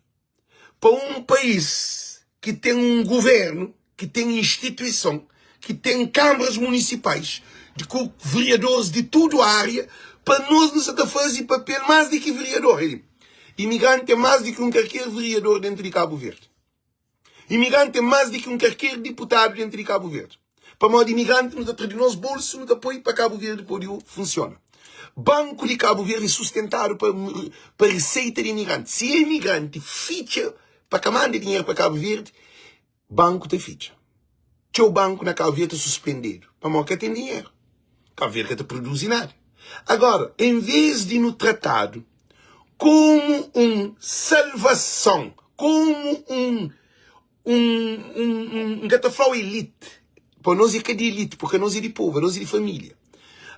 pa un país ki ten un guvernu, ki ten instituison, ki ten kanbras munisipais, di ku veriadoris di tudu ária, pa nos nu sa ta faze papel más di ki veriador. Imigranti é más di ki un karker veriador dentu di Kabu Verdi. Imigranti é más di ki un karker diputadu dentu di Kabu Verdi. Pamodi imigranti nu ta tra di nos bolsu nu ta poi pa Kabu Verdi podi funsiona. Banku di Kabu Verdi é sustentadu pa pa riseita di imigranti. Si imigranti fitxa pa ka manda dinheru pa Kabu Verdi, banku ta fitxa. Txeu banku na Kabu Verdi ta suspendedu pamodi ka ten dinheru. Kabu Verdi ka ta produzi nada. Agora, en vez di nu tratadu komu un salvason, komu un un, un, un, N ka ta fla-u elite, pa nos é ka di elite, porque nos é di povu, nos é di família.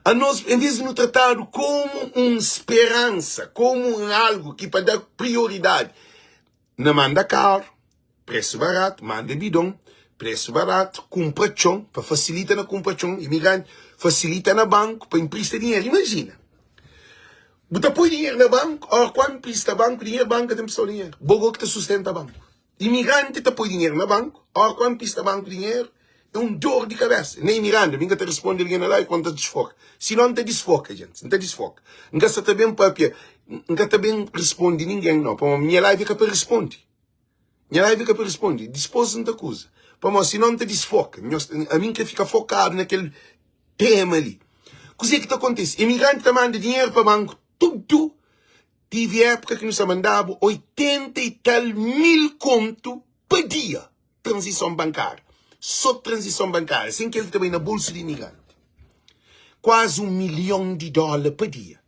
A nos, en vez di nu tratadu komu un speransa, komu un algu ki pa da prioridadi na manda karu, presu baratu, manda bidon, presu baratu, kunpra txon, pa fasilita na kunpra txon, imigranti, fasilita na banku pa inprista dinheru. Imajina, bu ta poi dinheru na banku, ora ku inprista banku dinheru, banku ka ta inprista-u dinheru, bo go ki ta sustenta banku. Imigranti ta poi dinheru na banku, ora ku anpista banku dinheru é un dor di kabesa. Ney Miranda, mi nka ta risponde algen na live pa N ta disfoka. Si no N ta disfoka, gentis, N ta disfoka. N ka sa ta ben papia, N ka ta ben risponde ningen no, pamodi nha live é ka pa risponde. Nha live é ka pa risponde, dispos N ta kuza. Pamodi si no N ta disfoka. Nhos, ami N ka fika fokadu na kel tema li. Kuzê ki ta kontise? Imigranti ta manda dinheru pa banku tudu Tive époka ki nu sa mandaba 80 y tal mil kontu pa dia, tranzison bankária, sô tranzison bankária, sen kel ki ta bai na bolsu di imigranti, kuazi un milhon di dóla pa dia.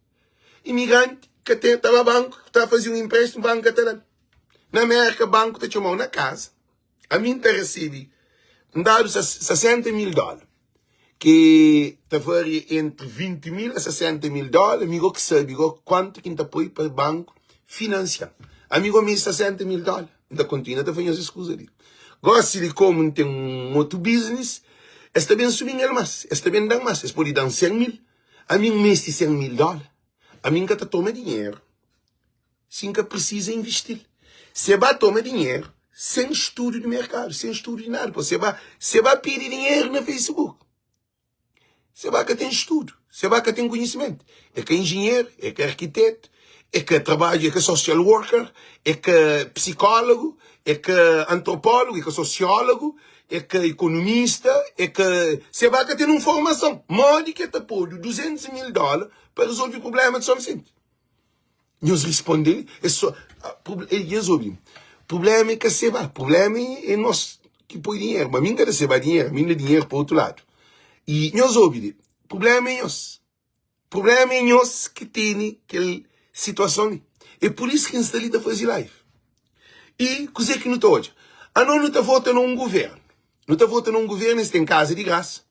Imigranti ka ten, ta ba banku, ta faze un empréstimu, banku ka ta da-l. Na Mérka, banku ta txoma-u na kaza. Ami N ta resebe, N dadu 60 mil dóla, ki ta varia entri 20 mil a 60 mil dóla, mi go ki sabe go kuantu ki N ta poi pa banku finansia-m. Ami go meste 60 mil dóla, N ta kontinua ta fla nhos es kuza li. Gosi di komu N ten un otu biznis, es ta ben subi-m el más, es ta ben da-m más, es pode da-m 100 mil. Ami N meste 100 mil dóla, ami N ka ta toma dinheru. Si N ka prisiza investil. Se ba toma dinheru sen studu di merkadu, sen studu di nada. Se ba, se ba pidi dinheru na Facebook. Se ba ka ten studu, se ba ka ten konhisimentu. É ka enjinheru, é ka arkitetu, é ka trabadju, é ka social worker, é ka psikólogu, é ka antropólogu, é ka sosiólogu, é ka ekonomista, é ka. Se ba ka ten un formason. Modi ki el ta podu 200 mil dóla pa rezolve prubléma di São Vicente? Nhos responde-l, é só, nhos obi, prublema é ka seba, prublema é nos ki poi dinheru, ma mi N ka ta seba dinheru, mi N da dinheru pa otu ladu. I nhos obi li, prublema é nhos, prublema é nhos ki tene kel situason li. É pur isu ki N sta li ta faze live. I kuzê ki nu ta odja? Anos nu ta vota na un guvernu, nu ta vota na un guvernu, es ten kaza di grasa,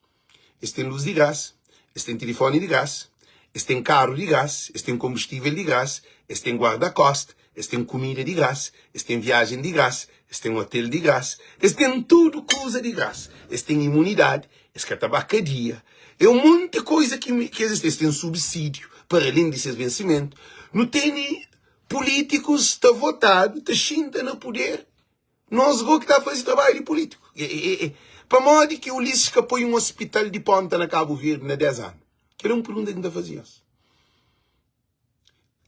Es ten lus di grasa, es ten tilifóni di grasa, es ten karu di grasa, es ten konbustível di grasa, es ten guarda-kósta, es ten kumida di grasa, es ten viajen di grasa, es ten otel di grasa, es ten tudu kuza di grasa, es ten imunidadi, es ka ta ba kadia. É un monti kuza ki es ten. Es ten subsídiu para alén di ses vensimentu. Nu tene pulítikus ta votadu, ta xinta na puder. Nos go ki ta faze trabadju di pulítiku. Pamodi ki Ulisses ka poi un ospital di ponta na Kabu Verdi na 10 anu? Kel é un pergunta ki N ta faze nhos.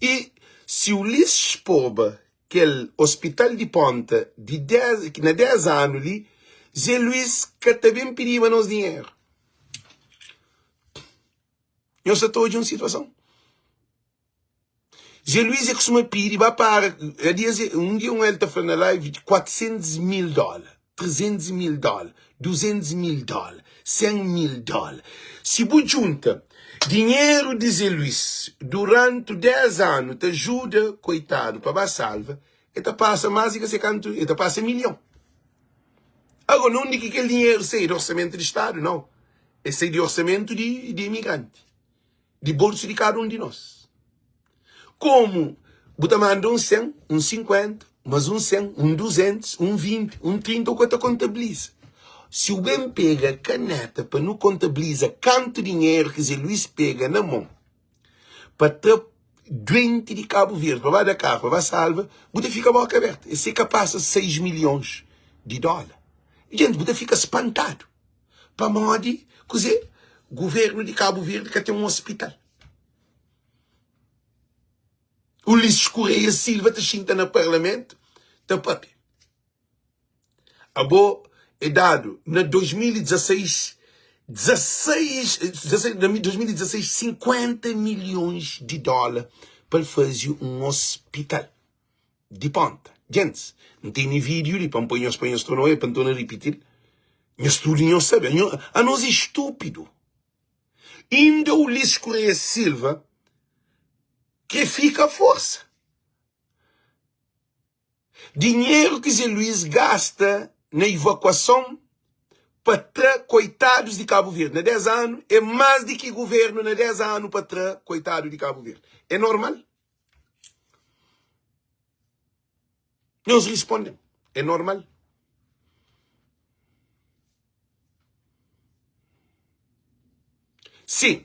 I si Ulisses poba kel ospital di ponta di 10, na 10 anu li, Zé Luís ka ta ben pidiba nos dinheru. Nhos sa ta odja un situason. Zé Luís é kustuma pidi ba para Un dia un el ta fla na live 400 mil dóla 300 mil dóla 200 mil dóla 100 mil dóla Si bu djunta dinheru di Zé Luís durantu 10 anu ta ajuda koitadu pa ba salva el ta pasa más di ka se kantu el ta pasa milhon Agora na undi ki kel dinheru sai? Di orsamentu di stadu? Nau el sai di orsamentu di imigranti di bolsu di kada un di nos. Komu bu ta manda un 100, un 50, mas un 100, un 200, un 20, un 30, u ka ta kontabiliza. Si u ben pega kaneta pa nu kontabiliza kantu dinheru ki Zé Luís pega na mon pa tra duenti di Kabu Verdi, pa ba Dakar, pa ba salva, bu ta fika boka abertu. Ese ka pasa 6 milhons di dóla. Jenti, bu ta fika spantadu. Pamodi kuze? Governo di Cabo Verde ka ten un hospital. Ulisses Correia Silva ta xinta na parlamento ta papia. Abo é dadu na 2016. 16, 16, 2016, 50 milhões di dóla pa el faze un ospital di ponta. Gentis, N tene vídiu li pa N poi nhos pa nhos torna oia, pa N torna ripiti-l. Nhos tudu nhos sabe, anos é stúpidu. Inda Ulisses Correia Silva krê fika forsa. Dinheru ki Zé Luís gasta na ivakuason pa tra koitadus di Kabu Verdi na 10 anu é más di ki guvernu na 10 anu pa tra koitadu di Kabu Verdi. É normal? Nhos risponde-m, é normal? Sim,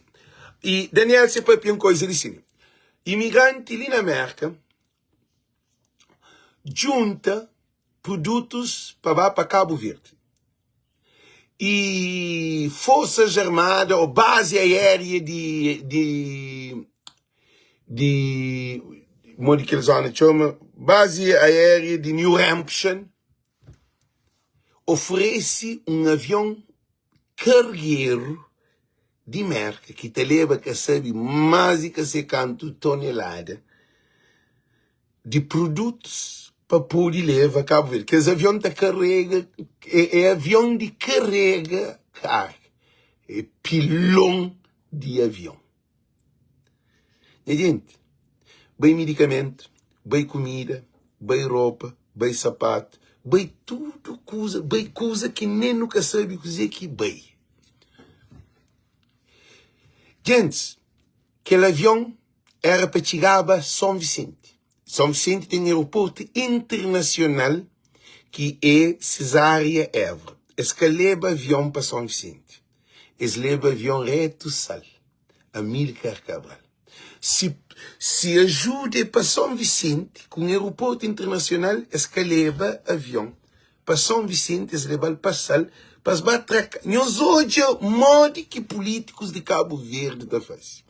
e Daniel se papia un koisa li sin. Imigranti li na Merka djunta produtus pa ba pa Kabu Verdi. E Forsas Armada ou Bazi Aérea di di di modi kel zona txoma Bazi Aérea di New Hampshire oferese un avion kargeru di Merka ki ta leba ka sabe más di ka se kantu tonelada di produtus pa pode leba Kabu Verdi. Kes avion ta karega, é, é avion di karega karga, é pilon di avion. Nha jenti, bai midikamentu, bai kumida, bai ropa, bai sapatu, bai tudu kuza, bai kuza ki nen nu ka sabe kuzê ki bai. Gentis, kel avion éra pa txigaba Son Visenti. Son Visenti ten aeroportu internasional ki é Cesária Évora. Es ka leba avion pa Son Visenti. Es leba avion retu Sal. Amílcar Cabral. Si, si ajuda é pa Son Visenti, ku un aeroportu internasional, es ka leba avion pa Son Visenti, es leba-l pa Sal, pa es ba tra. Nhos odja modi ki pulítikus di Kabu Verdi ta fase.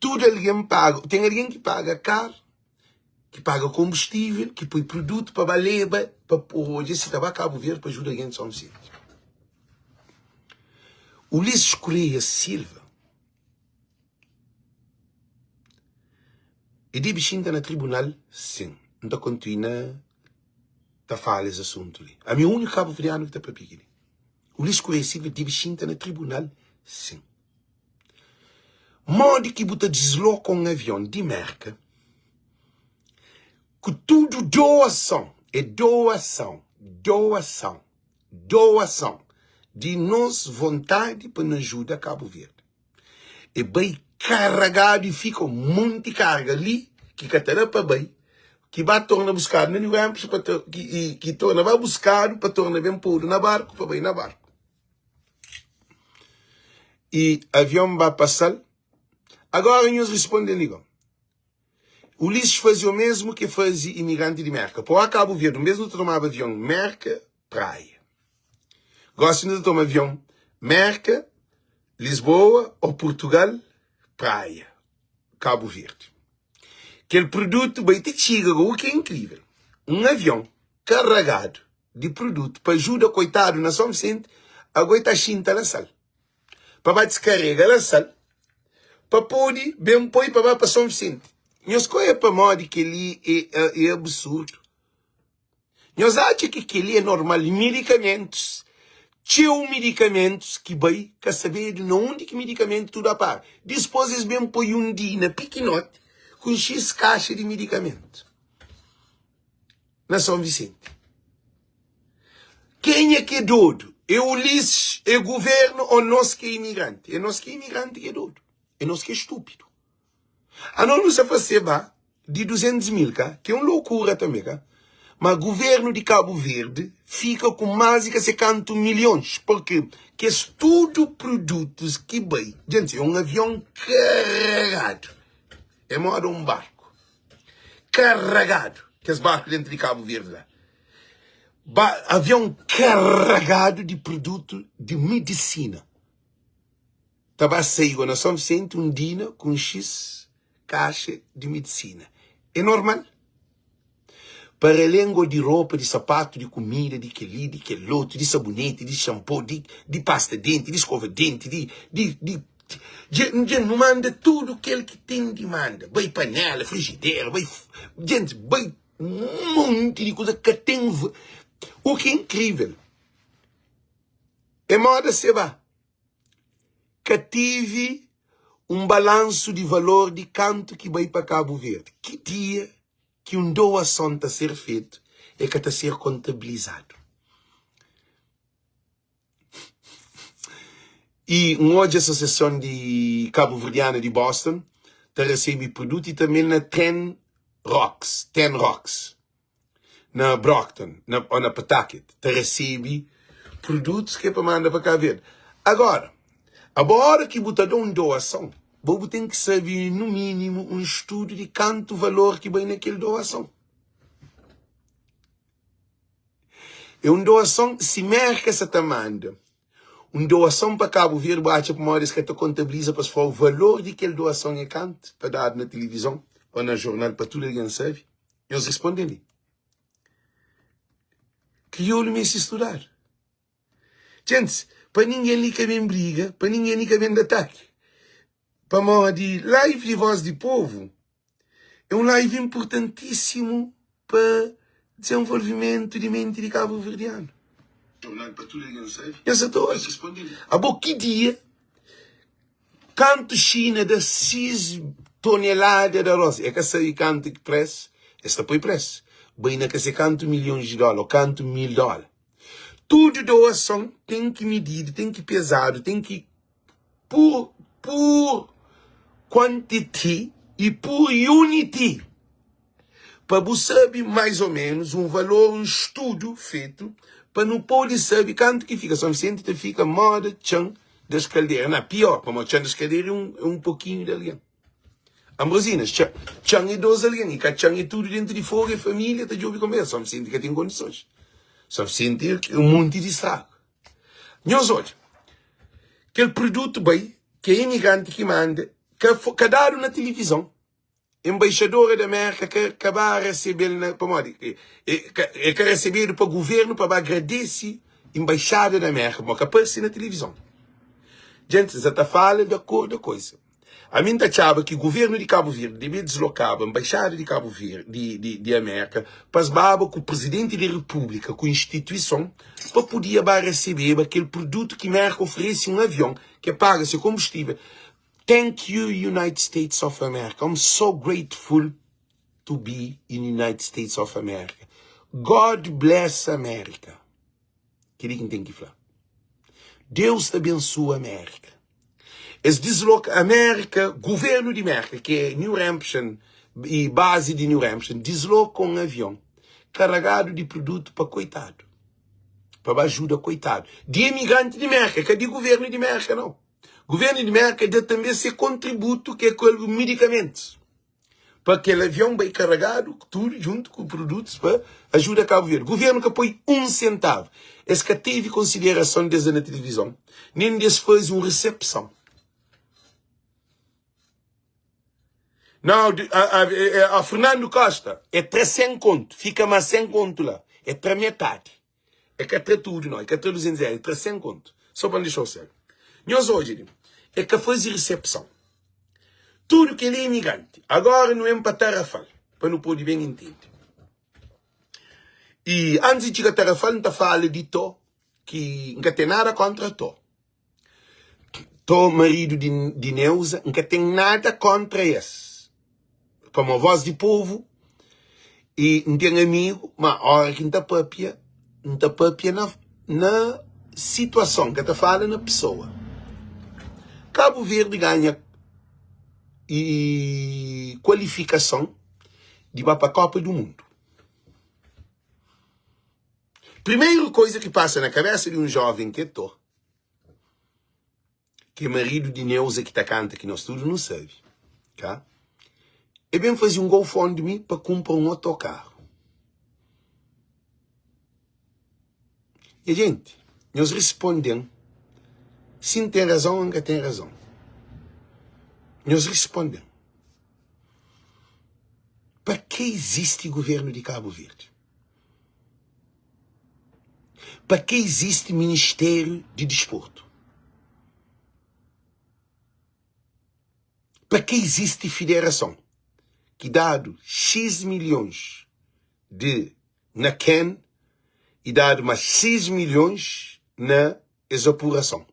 Tudu algen paga, ten algen ki paga karu, ki paga konbustível, ki poi produtu pa ba leba, pa odja si ta ba Kabu Verdi pa ajuda algen di Son Visenti. Ulisses Correia Silva e debe xinta na tribunal sin. N ta kontinua ta fala es asuntu li. Ami é úniku kabuverdianu ki ta papia kel-li. Ulisses Correia Silva debe xinta na tribunal sin. Modi ki bu ta disloka un avion di Merka ku tudu doason, é doason, doason, doason di nos vontadi pa nu ajuda Kabu Verdi. E bai karagadu i fika un monti karga li ki ka ta da pa bai, ki ba torna buskadu na New Hampshire pa to, ki, ki torna ba buskadu pa torna ben podu na barku pa bai na barku. I avion ba pasa-l. Agora nhos responde-m li go. Ulisses faze o mesmu ke faze imigranti di Merka. Pa oa Kabu Verdi, un bes nu ta tomaba avion Merka, Praia. Gosi nu ta toma avion Merka, Lisboa o Portugal, Praia, Kabu Verdi. Kel produtu bai ti txiga go, u ki é inkrivel. Un avion karagadu di produtu pa ajuda koitadu na Son Visenti, ago e ta xinta la sal. Pa ba diskarega la sal pa pode ben poi pa ba pa Son Visenti. Nhos ka oia pamodi kel-li é absurdu? Nhos atxa ki kel-li é normal? Midikamentus, txeu midikamentus ki bai ka sabedu na undi ki midikamentu tudu a para. Dispôs es ben poi un dina pikinoti ku un xis kaxa di midikamentu na Son Visenti. Kenha ki é dodu? É Ulisses? É guvernu ô nos ki é imigranti? É nos ki é imigranti ki é dodu. É nos ki é stúpidu. Anos nu sa faseba di 200 mil ka, ki é un lokura tanbe ka, ma guvernu di Kabu Verdi fika ku más di ka se kantu milhons, purki kes tudu produtus ki bai, djenti, é un avion karagadu, é moda un barku karagadu, kes barku dentu di Kabu Verdi la, ba avion karagadu di produtu di midisina. Ta ba sai go na São Vicente un dina ku un xis kaxa di midisina. É normal? Para alén go di ropa, di sapatu, di kumida, di kel-li, di kel-otu, di sabuneti, di xanpô, di di pasta denti, di skova denti, di di di dja dja nu manda tudu kel ki ten di manda. Bai panela, frijidera, bai djenti, bai monti di kuza ka ten U ki é inkrível é moda seba ka tive un balansu di valor di kantu ki bai pa Kabu Verdi. Ki dia ki un doason ta ser fetu e ka ta ser kontabilizadu. I N odja Asosiason di Kabuverdianu di Boston ta resebe produtu i tanbe na Ten Rocks, Ten Rocks, na Brockton, na, ô na Pawtucket, ta resebe produtus ki é pa manda pa Kabu Verdi. Agora, abo ora ki bu ta da un doason, bo bu ten ki sabe nu minimu un studu di kantu valor ki bai na kel doason. É un doason, si Merka sa ta manda un doason pa Kabu Verdi, bu atxa pamodi es ka ta kontabiliza pa es fla valor di kel doason é kantu ta dadu na tilivizon ô na jornal pa tudu algen sabe? Nhos responde li. Kriolu meste studadu. Djentis, pa ningen li ka ben briga, pa ningen li ka ben da ataki. Pamodi live di Voz di Povu é un live inpurtantísimu pa dizenvolvimentu di menti di kabuverdianu. Nhos sa ta odja. Abo ki dia kantu Xina da 6 tonelada di aros, e ka sabe kantu ki pres, es ta poi pres, bai na ka se kantu milhons di dóla ô kantu mil dóla. Tudu doason ten ki mididu, ten ki pezadu, ten ki pur pur quantity i pur unity pa bu sabe mais ou menos un valor, un studu fetu pa nu pode sabe kantu ki fika. São Vicente ta fika moda txan das kaldera, na pior, pamodi txan das kaldera é un, é un pokinhu di algen. Ambrosina, txan, txan é dos algen, i ka txan é tudu dentu di fogu, é família ta djobe konbersa. São Vicente ka ten kondisons. São Vicente é un monti di stragu. Nhos odja, kel produtu bai, ki é imigranti ki manda, ka, ka dadu na tilivizon. Embaixadora di Amérika ka, ka ba resebe-l na, pamodi e, e, ka, e ka resebedu pa guvernu pa ba agradese embaixada di Amérika, pamodi ka parse na tilivizon. Djenti, N sa ta fala di akordu a koisa. Ami N ta atxaba ki guvernu di Kabu Verdi debe dislokaba nbaixada di Kabu Verdi, di, di, di Amérika pa es baba ku prizidenti di repúblika, ku instituison, pa podia ba resebeba kel produtu ki Mérka oferese, un avion ke paga se konbustível. Thank you United States of America, I'm so grateful to be in United States of America. God bless America. Kel-li ki N ten ki fla. Deus ta bensua Amérika. Es disloka Amérika, governu di Mérka, ki é New Hampshire i bazi di New Hampshire, disloka un avion karagadu di produtu pa koitadu, pa ba ajuda koitadu di imigranti di Mérka, ka di governu di Mérka nau. Governu di Mérka da tanbe se kontributu ki é ku medikamentus. pa kel avion bai karagadu tudu djuntu ku produtus pa ajuda Kabu Verdi. Guvernu ka poi un sentavu. Es ka tevi konsiderason des da na tilivizon, nen des faze un resepson. Nau, a, a, a, a Fernando Costa é tra 100 kontu, fika ma 100 kontu la, é tra metadi. É ka tra tudu nau, é ka tra 200 é tra 100 kontu. Só pa N dexa-u sabe. Nhos odja li, é ka faze resepson. Tudu kel é imigranti. Agora nu ben pa Tarrafal, pa nu pode ben intende. I antis di txiga Tarrafal, N ta fala di Tó, ki N ka ten nada kontra Tó. Tó, maridu di, di Neuza, N ka ten nada kontra es. Pamo voz di povu i N ten amigu, ma ora ki N ta papia, N ta papia na, na situason, N ka ta fala na pesoa. Kabu Verdi ganha i kualifikason di ba pa Kopa du Mundu. Primeru koisa ki pasa na kabesa di un joven ki é Tó, ki é maridu di Neuza ki ta kanta ki nos tudu nu sabe, ka? E ben faze un GoFundMe pa kunpra un otokaru. Nha jenti, nhos risponde-m si N ten razon ô N ka ten razon. Nhos risponde-m. Pa ke izisti guvernu di Kabu Verdi? Pa ke izisti Ministériu di Disportu? Pa ke izisti Fiderason ki dadu X milhons di na can i dadu mas X milhons na es apurason?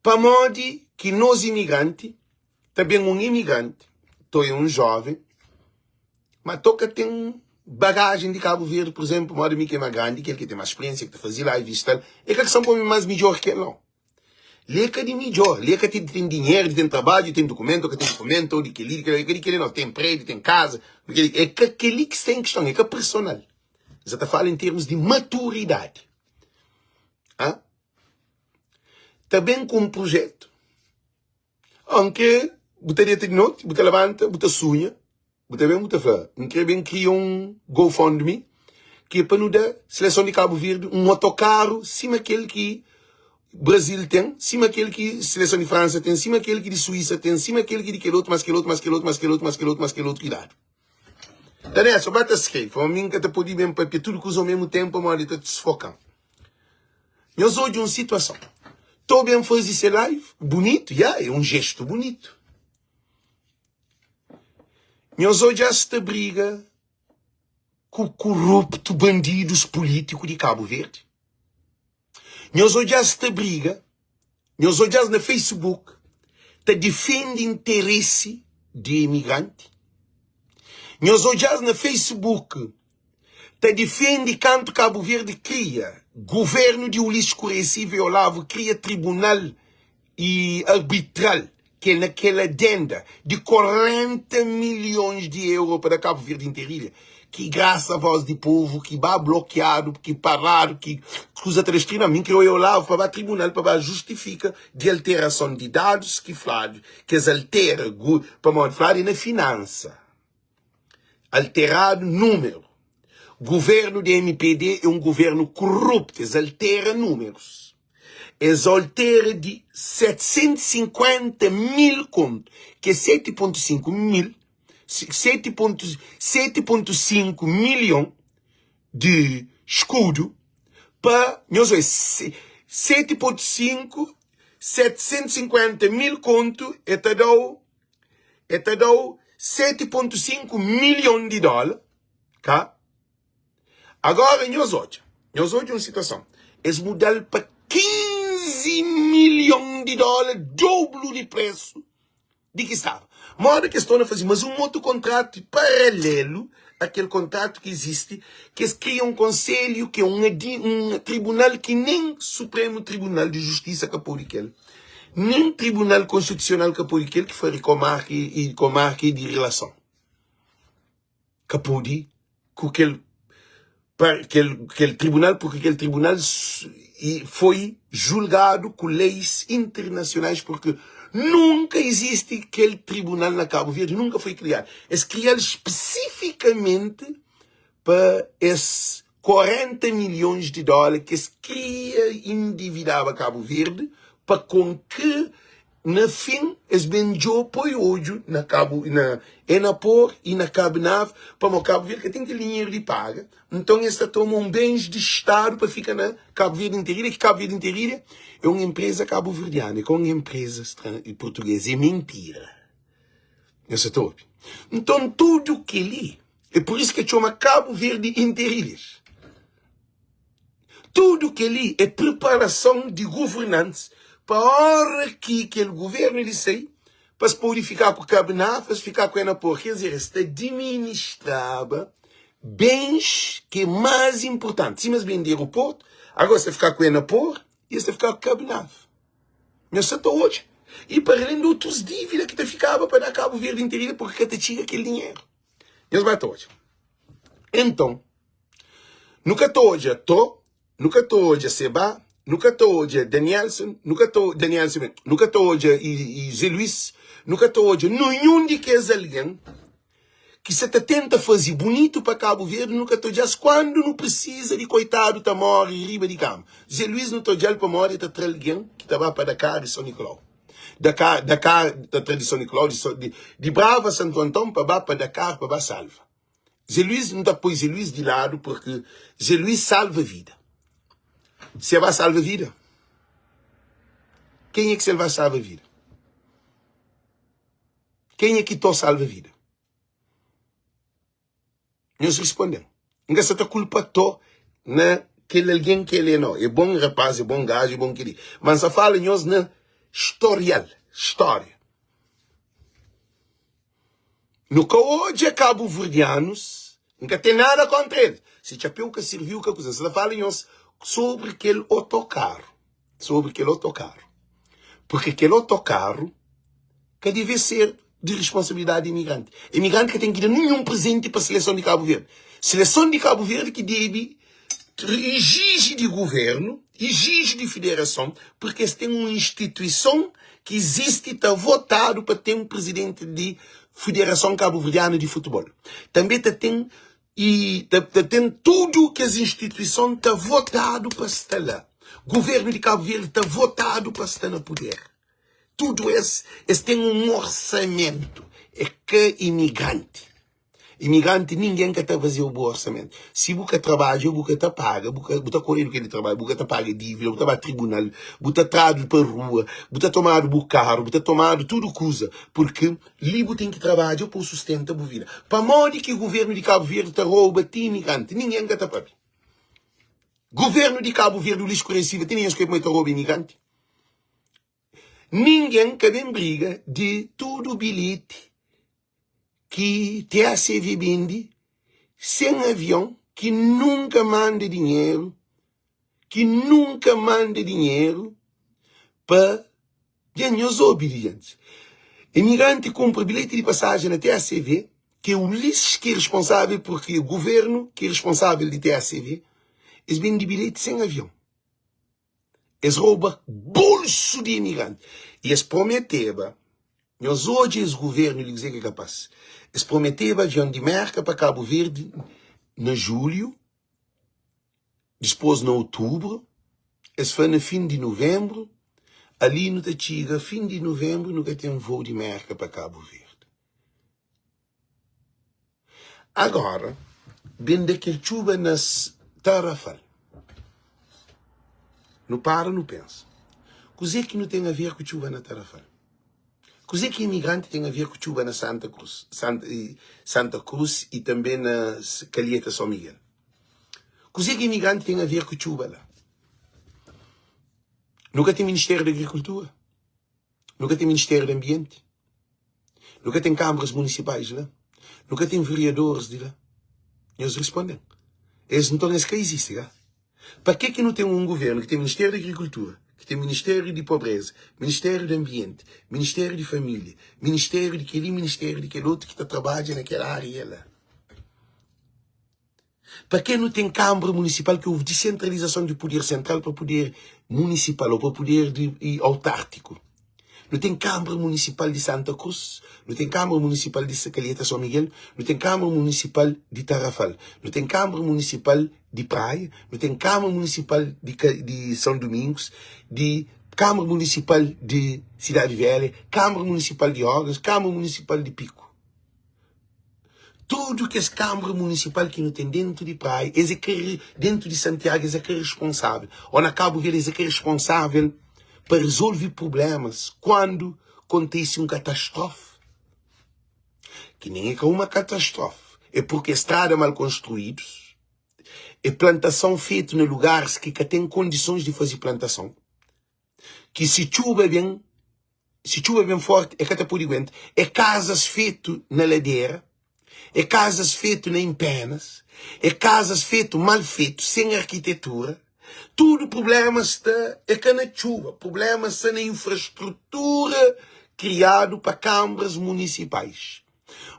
Pamodi ki nos imigranti ta ben un imigranti to é un joven ma to ka ten bagajen di Kabu Verdi pur izenplu modi mi ki é ma grandi kel ki ten mas spriensia ki ta fazi live i tal é ka ki sa poi mas midjor ki el nau li é ka di midjor li é ka ti di ten dinheru di ten trabadju di ten dukumentu o ka ten dukumentu o di keli di kela é ka di keli nau ten prediu ten kaza é ka keli ki sta en kiston é ka personal sa ta fala en termus di maturidadi. Ha? Ta ben ku un projetu. Oh, N kre, bu ta deta di noti, bu ta labanta, bu ta sunha, bu ta ben bu ta fla, N kre ben kria un GoFundMe ki é pa nu da seleson di Kabu Verdi un otokaru sima kel ki Brazil ten, sima kel ki seleson di Fransa ten, sima kel ki di Suísa ten, sima kel ki di kel otu, mas kel otu, mas kel otu, mas kel otu, mas kel otu, mas kel otu ki dadu. Ta nessa, ba ta skrebe, pamodi mi N ka ta pode ben papia tudu kuza omemu tenpu pamodi ta disfoka-m. Nhos odja un situason. To ben faze se live, bunitu, ya, é un jestu bunitu. Nhos odja-s ta briga ku kuruptu bandidus pulítiku di Kabu Verdi. Nhos odja-s ta briga, nhos odja-s na Facebook ta difende interesi di imigranti, nhos odja-s na Facebook ta difende kantu Kabu Verdi kria guvernu di Ulisses Correia Silva e Olavo kria tribunal i arbitral ke na kel adenda di 40 milhons di euro pa da Kabu Verdi interilha, ki grasa voz di povu ki ba blokiadu, ki paradu, ki kuza ta destrui, na mi kre oia Olavo pa ba tribunal pa ba justifika di alterason di dadus ki fladu ki es altera pamodi fladu e na finansa alteradu numeru. Guvernu di mpd e un guvernu kuruptu, es altera numerus. Es altera di 750 mil kontu, ki é 7.5 mil, 7.5 milhon di skudu pa, nhos obi, 7.5, 750 mil kontu e ta da-u, e ta da-u 7.5 milhon di dóla, ka? Agora nhos odja, nhos odja un situason, es muda-l pa 15 milhon di dóla, doblu di presu di ki staba. Moda ki es torna faze mas un otu kontratu paralelu a kel kontratu ki izisti, ki es kria un konselhu ki é un un tribunal ki nen Supremu Tribunal di Justisa ka pode kel, nen Tribunal Konstitusional ka pode kel, ki fari komarka i komarka i di rilason. Ka pode ku kel kel kel tribunal porque kel tribunal foi julgadu ku leis internacionais porque nunka izisti kel tribunal na Cabo Verde nunka foi kriadu es krial espesifikamenti pa es 40 milhões di dóla ki es kria endividaba Cabo Verde pa kon ki Na fin, es ben djo poi odju na Kabu, na Enapor y na Kabnav, pamo Kabu Verdi ka ten kel dinheru di paga, nton es ta toma un bens di Stadu pa fika na Kabu Verdi Interilha, ki Kabu Verdi Interilha é un enpreza kabuverdianu, é ka un enpreza português, é mentira. Nhos sa ta obi? Nton tudu kel-li, é pur isu ki el txoma Kabu Verdi Interilhas. Tudu kel-li é priparason di governantis pa óra ki kel govérnu li sai, pa es pode fika ku Kabná, pa es fika ku Enapor. Ker dizer, es ta diministraba bens ki é más inportanti. Sima es bende aeroportu, agora es ta fika ku Enapor i es ta fika ku Kabná. Nhos sa ta odja. I pa alén di otus dívida ki ta fikaba pa da Kabu Verdi interina, purki ka ta txiga kel dinheru. Nhos ba ta odja. Enton. Nu ka ta odja Tó, nu ka ta odja Seba, nu ka ta odja Danielson, nu ka ta Danielson, nu ka ta odja i Zé Luís, nu ka ta odja ninhun di kes algen ki sa ta tenta faze bunitu pa Kabu Verdi, nu ka ta odja-s kuandu nu prisiza di koitadu ta móre riba di kama. Zé Luís nu ta odja-l pamodi el ta tra algen ki ta ba pa Dakar di São Nicolau. Dakar, Dakar ta tra di São Nicolau, di, di Brava Santo Antão pa ba pa Dakar pa ba salva. Zé Luís, N ta poi Zé Luís di ladu porque Zé Luís salva vida. Se el ba salva vida? Kenha ki se el ba salva vida? Kenha ki to salva vida? Nhos responde-m. N ka sa ta kulpa to na kel algen ki el é no. É bon rapaz, é bon gaju, é bon kel-li. Ma N sa fala nhos na storial, stória. Nu ka odja kabuverdianus, N ka ten nada kontra elis. Se txapéu ka sirviu, ka kuza. N sa ta fala nhos sobri kel otokaru, sobri kel otokaru. Purke kel otokaru ka deve ser di responsabilidadi di imigranti. Imigranti ka ten ki da ninhun prezenti pa seleson di Kabu Verdi. Seleson di Kabu Verdi ki debe ijiji di guvernu, ijiji di federason, purke es ten un instituison ki izisti ta votadu pa ten prezidenti di Federason Kabuverdianu di Futebol. Tanbe ta ten i ta ten tudu kes instituison ta votadu pa sta la. Guvernu di Kabu Verdi ta votadu pa sta na puder. Tudu es, es ten un orsamentu. É ka imigranti. Imigranti ningen ka ta fazeu bu orsamentu. Si bu ka trabadja, bu ka ta paga, bu ka, bu ta koredu kel di trabadju, bu ka ta paga dívida, bu ta ba tribunal, bu ta tradu pa rua, bu ta tomadu bu karu, bu ta tomadu tudu kuza, purki li bu ten ki trabadja pa bu sustenta bu vida. Pamodi ki guvernu di Kabu Verdi ta rouba ti imigranti? Ningen ka ta papia. Guvernu di Kabu Verdi, Ulisses Correia Silva, ti ningen skrebe ma el ta rouba imigranti. Ningen ka ben briga di tudu bilheti ki TACV bindi sen avion ki nunka manda dinheru ki nunka manda dinheru pa dja nhos obi di djantis imigranti kunpra bilheti di pasajen na TACV ki é Ulisses ki é responsavel purki é guvernu ki é responsavel di TACV es bindi bilheti sen avion. Es rouba bolsu di imigranti. I es prometeba, nhos odja es guvernu li kuzê ki é kapás. Es prometeba avion di Merka pa Kabu Verdi na julhu, dispôs na otubru, es fla na fin di nuvenbru, ali nu ta txiga fin di nuvenbru nu ka ten vôu di Merka pa Kabu Verdi. Agora, ben da kel txuba na Tarrafal. Nu para nu pensa. Kuzê ki nu ten a ver ku txuba na Tarrafal? Kuzê ki imigranti ten a ver ku txuba na Santa Cruz, Santa, Santa Cruz i tanbê na Calheta São Miguel? Kuzê ki imigranti ten a ver ku txuba la? Nu ka ten Ministério da Agricultura? Nu ka ten Ministério di Ambienti? Nu ka ten Kâmaras Munisipais la? Nu ka ten vereadoris di la? Nhos risponde-m. Es, nton, es ka izisti, ka? Pa ke ki nu ten un guvernu ki ten Ministériu di Agrikultura, ki ten Ministériu di Pobreza, Ministériu di Ambienti, Ministériu di Família, Ministériu di kel-li, Ministériu di kel otu ki ta trabadja na kel ária la? Pa ke nu ten Kanbra Munisipal ki houve disentralizason di puder sentral pa puder munisipal ou pa puder di autártiku? Nu ten Kanbra Munisipal di Santa Krus, nu ten Kanbra Munisipal di Calheta São Miguel, nu ten Kanbra Munisipal di Tarrafal, nu ten Kanbra Munisipal di Praia, nu ten Kanbra Munisipal di di São Domingos, di Kanbra Munisipal di Sidadi Velha, Kanbra Munisipal di Orgas, Kanbra Munisipal di Piku. Tudu kes kanbra munisipal ki nu ten dentu di Praia, es é ka dentu di Santiagu, es é ka responsável, ô na Kabu Verdi, es é ka responsável pa rezolve prublémas kuandu kontise un katastrófi. Ki nen é ka uma katastrófi, é purki strada mal konstruídus, é plantason fetu na lugaris ki ka ten kondisons di faze plantason, ki si txuba ben, Si txuba ben forti, e ka ta pode guenta. É kazas fetu na ladera, é kazas fetu na inpenas, é kazas fetu mal fetu, sen arkitetura. Tudu prubléma sta, é ka na txuba, prubléma sta na infrastrutura kriadu pa kanbras munisipais.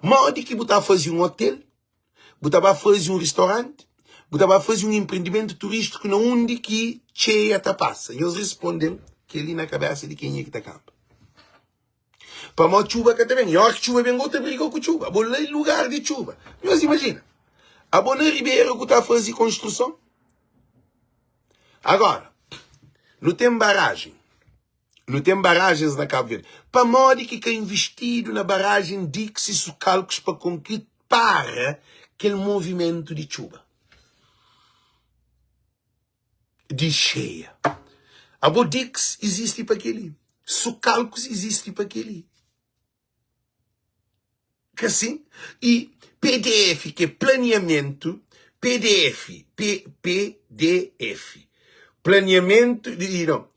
Modi ki bu ta faze un otel Bu ta ba faze un ristoranti? Bu ta ba faze un enprendimentu turístiku na undi ki txeia ta pasa? Nhos responde-m kel-li na kabésa di kenha ki ta kanba. Pamodi txuba ka ta ben. I óras ki txuba ben, bo ta briga ku txuba. Abo la é lugar di txuba. Nhos imajina, abo na ribera ku ta faze konstruson? Agora, nu ten barajen. Nu ten barajens na Kabu Verdi. Pamodi ki ka invistidu na barajen Dixi Sukalkus pa. para kel movimentu di txuba, di xeia. Abo diks izisti pa kel-li, sukalkus izisti pa kel-li. Ka sin? I pdf ki é planiamentu, pdf, P, pdf, planiamentu di, no,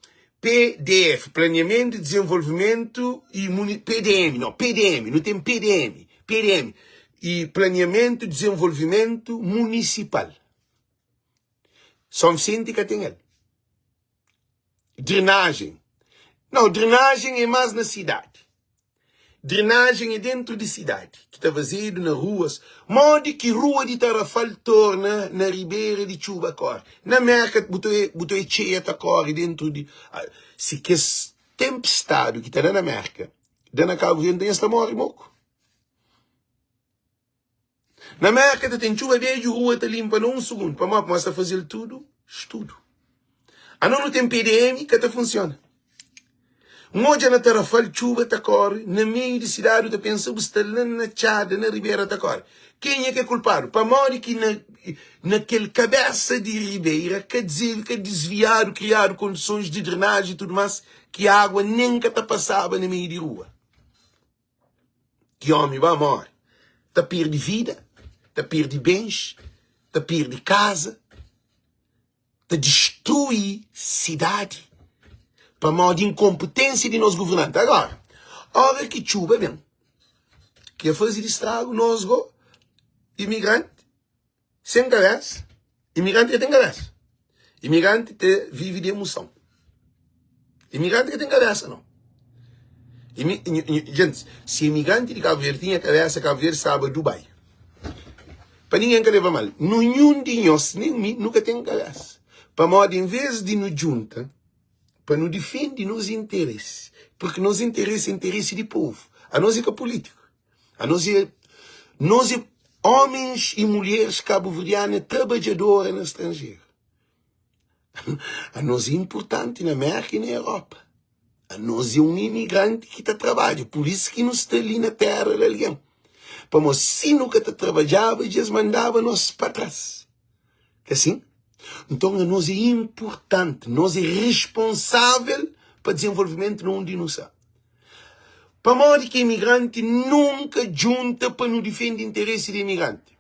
pdf, planiamentu, dizenvolvimentu i muni, pdm, no, pdm, nu ten pdm, pdm, i planiamentu, dizenvolvimentu munisipal. Son Visenti ka ten el. Drenajen. Nau, drenajen é más na sidadi. Drenajen é dentu di sidadi, ki ta fazedu na ruas. Modi ki rua di Tarafal torna na ribera di txuba kóre? Na Merka, bu ta bu ta oia txeia ta kóre dentu di. Si kes tenpestadu ki ta da na Merka da na Kabu Verdi, nton es ta móre moku. Na Merka ta ten txuba bedju, rua ta linpa na un sugundu. Pamodi? Pamodi es ta faze-l tudu studu. Anos nu ten PDM, ka ta funsiona. N odja na Tarafal txuba ta kóre na meiu di sidadi, bu ta pensa bu sta la na txada, na ribera ta kóre. Kenha ki é kulpadu? Pamodi ki na, na kel kabésa di ribera ka dizebe, ka disviadu, kriadu kondisons di drenaji i tudu más ki agua nen ka ta pasaba na meiu di rua? Ki ómi ba móre, ta perde vida, ta perde bens, ta perde kaza, ta distrui sidadi pamodi inkonpetensia di nos governanti. Agora, óra ki txuba ben, ki e faze di stragu, nos go, imigranti, Sen kabesa, imigranti ka ten kabesa. Imigranti ta vive di emoson. Imigranti ka ten kabesa no. Imi, gente, si imigranti di Cabo Verde tinha kabesa, Cabo Verde staba Dubai. Pa ninguém ka leva mal, nenhum di nhos, nem mi, nu ka ten kabesa. Pamodi em vez di nu djunta pa nu difende nos interesi, porque nos interesi é interesi di povo. Anos é ka político. Anos é nos é homens e mulheres cabo-verdiana trabadjadora na estrangeiro. Anos é importante na América e na Europa. Anos é um imigrante que ta trabadja, por isso que nu sta li na terra de alguém. Pamodi si nu ka ta trabadjaba, dja es mandaba nos pa trás. Ka assim? Nton anos é importante, nos é responsável pa desenvolvimento na undi nu sta. Pamodi ki imigranti nunka djunta pa nu difende interesi di imigranti?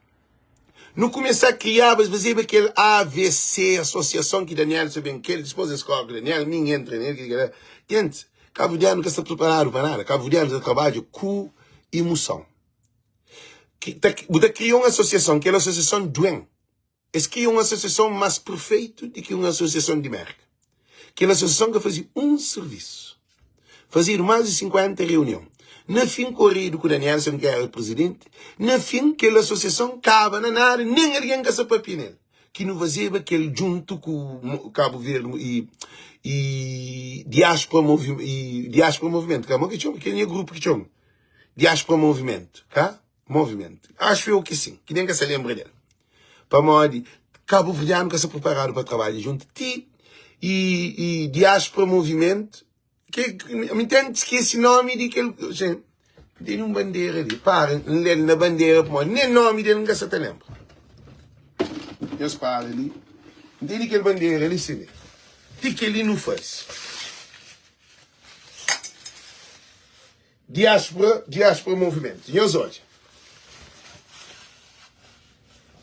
Nu kumesa kriaba, es fazeba kel AVC, asosiason ki Daniel sa ben kel, dispos es kóre ku Daniel, mi N entra nel, kel-li, Gentis, kabuverdianu ka sta priparadu pa nada, kabuverdianu ta trabadja ku imuson. Bu ta kria un asosiason, kel asosiason duen. Es kria un asosiason más perfeitu di ki un asosiason di Mérka. Kel asosiason ka faze un sirvisu. Fazedu más di 50 reunion. Na fin, koredu ku Danielson, ki éra prizidenti, na fin kel asosiason kaba na nada, nen algen ka sa papia nel. Ki nu fazeba kel djuntu ku Kabu Verdi i i Diáspora Movi i Diáspora Movimentu, ka? Mo ki txoma? Kel nha grupu ki txoma Diáspora Movimentu, ka? Movimentu. Axu eu ki sin, ki nen ka sa lenbra del. Pamodi kabuverdianu ka sta preparadu pa trabadja djuntu ti i, i diaspora movimento ki mi ten skesi nomi di kel gen tene un bandera li para n lel na bandera pamodi nen nomi del n ka sa ta lenbra nhos para li n tene kel bandera li si ti kel-li nu faze. Diaspora, diaspora movimento. Nhos odja.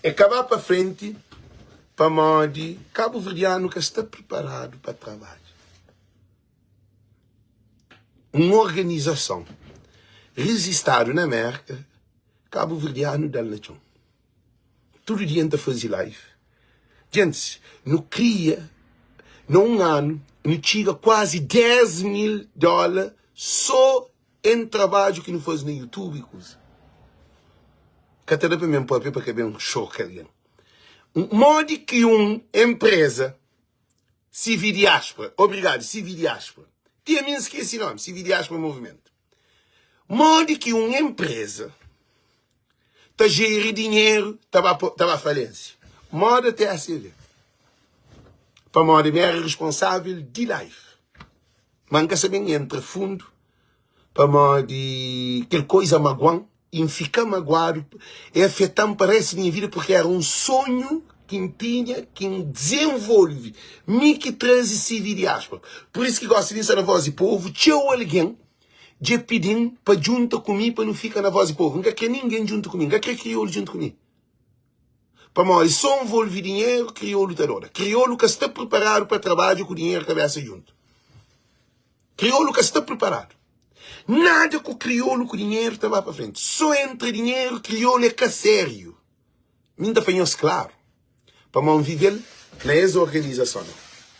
É ka ba pa frenti pamodi kabuverdianu ka sta priparadu pa trabadja. Un organizason rizistadu na Merka, kabuverdianu da-l na txon. Tudu dia N ta faze live. Gentis, nu kria na un anu nu txiga kuazi 10 mil dóla sô en trabadju ki nu faze na YouTube i kuza. Ka ta da pa mi N pâpia pa ka ben xoka algen. Modi ki un enpreza CV Diáspora, obrigadu CV Diáspora, ti ami N skese nómi, CV Diáspora Movimento. Modi ki un enpreza ta jeri dinheru ta ba ta ba falensia? Moda TSV. Pamodi mi era responsável di live. Ma N ka sa ben entra fundu pamodi kel koisa maguan. I N fika maguadu, e afeta-m pa réstu di nha vida purki éra un sonhu ki N tinha, ki N dizenvolve, mi ki traze CV Diáspora. Pur isu ki gósi li N sta na Vós di Povu, txeu algen dja pidi-m pa djunta ku mi pa nu fika na Vós di Povu. N ka kre ningen djunta ku mi, N ka kre kriolu djunta ku mi. Pamodi so nvolve dinheru, kriolu ta doda. Kriolu ka sta priparadu pa trabadja ku dinheru kabésa djuntu. Kriolu ka sta preparadu. Nada ku kriolu ku dinheru ta ba pa frenti. So entra dinheru, kriolu é ka sériu. Mi N ta fla nhos klaru, pamodi N vive-l na es organizason.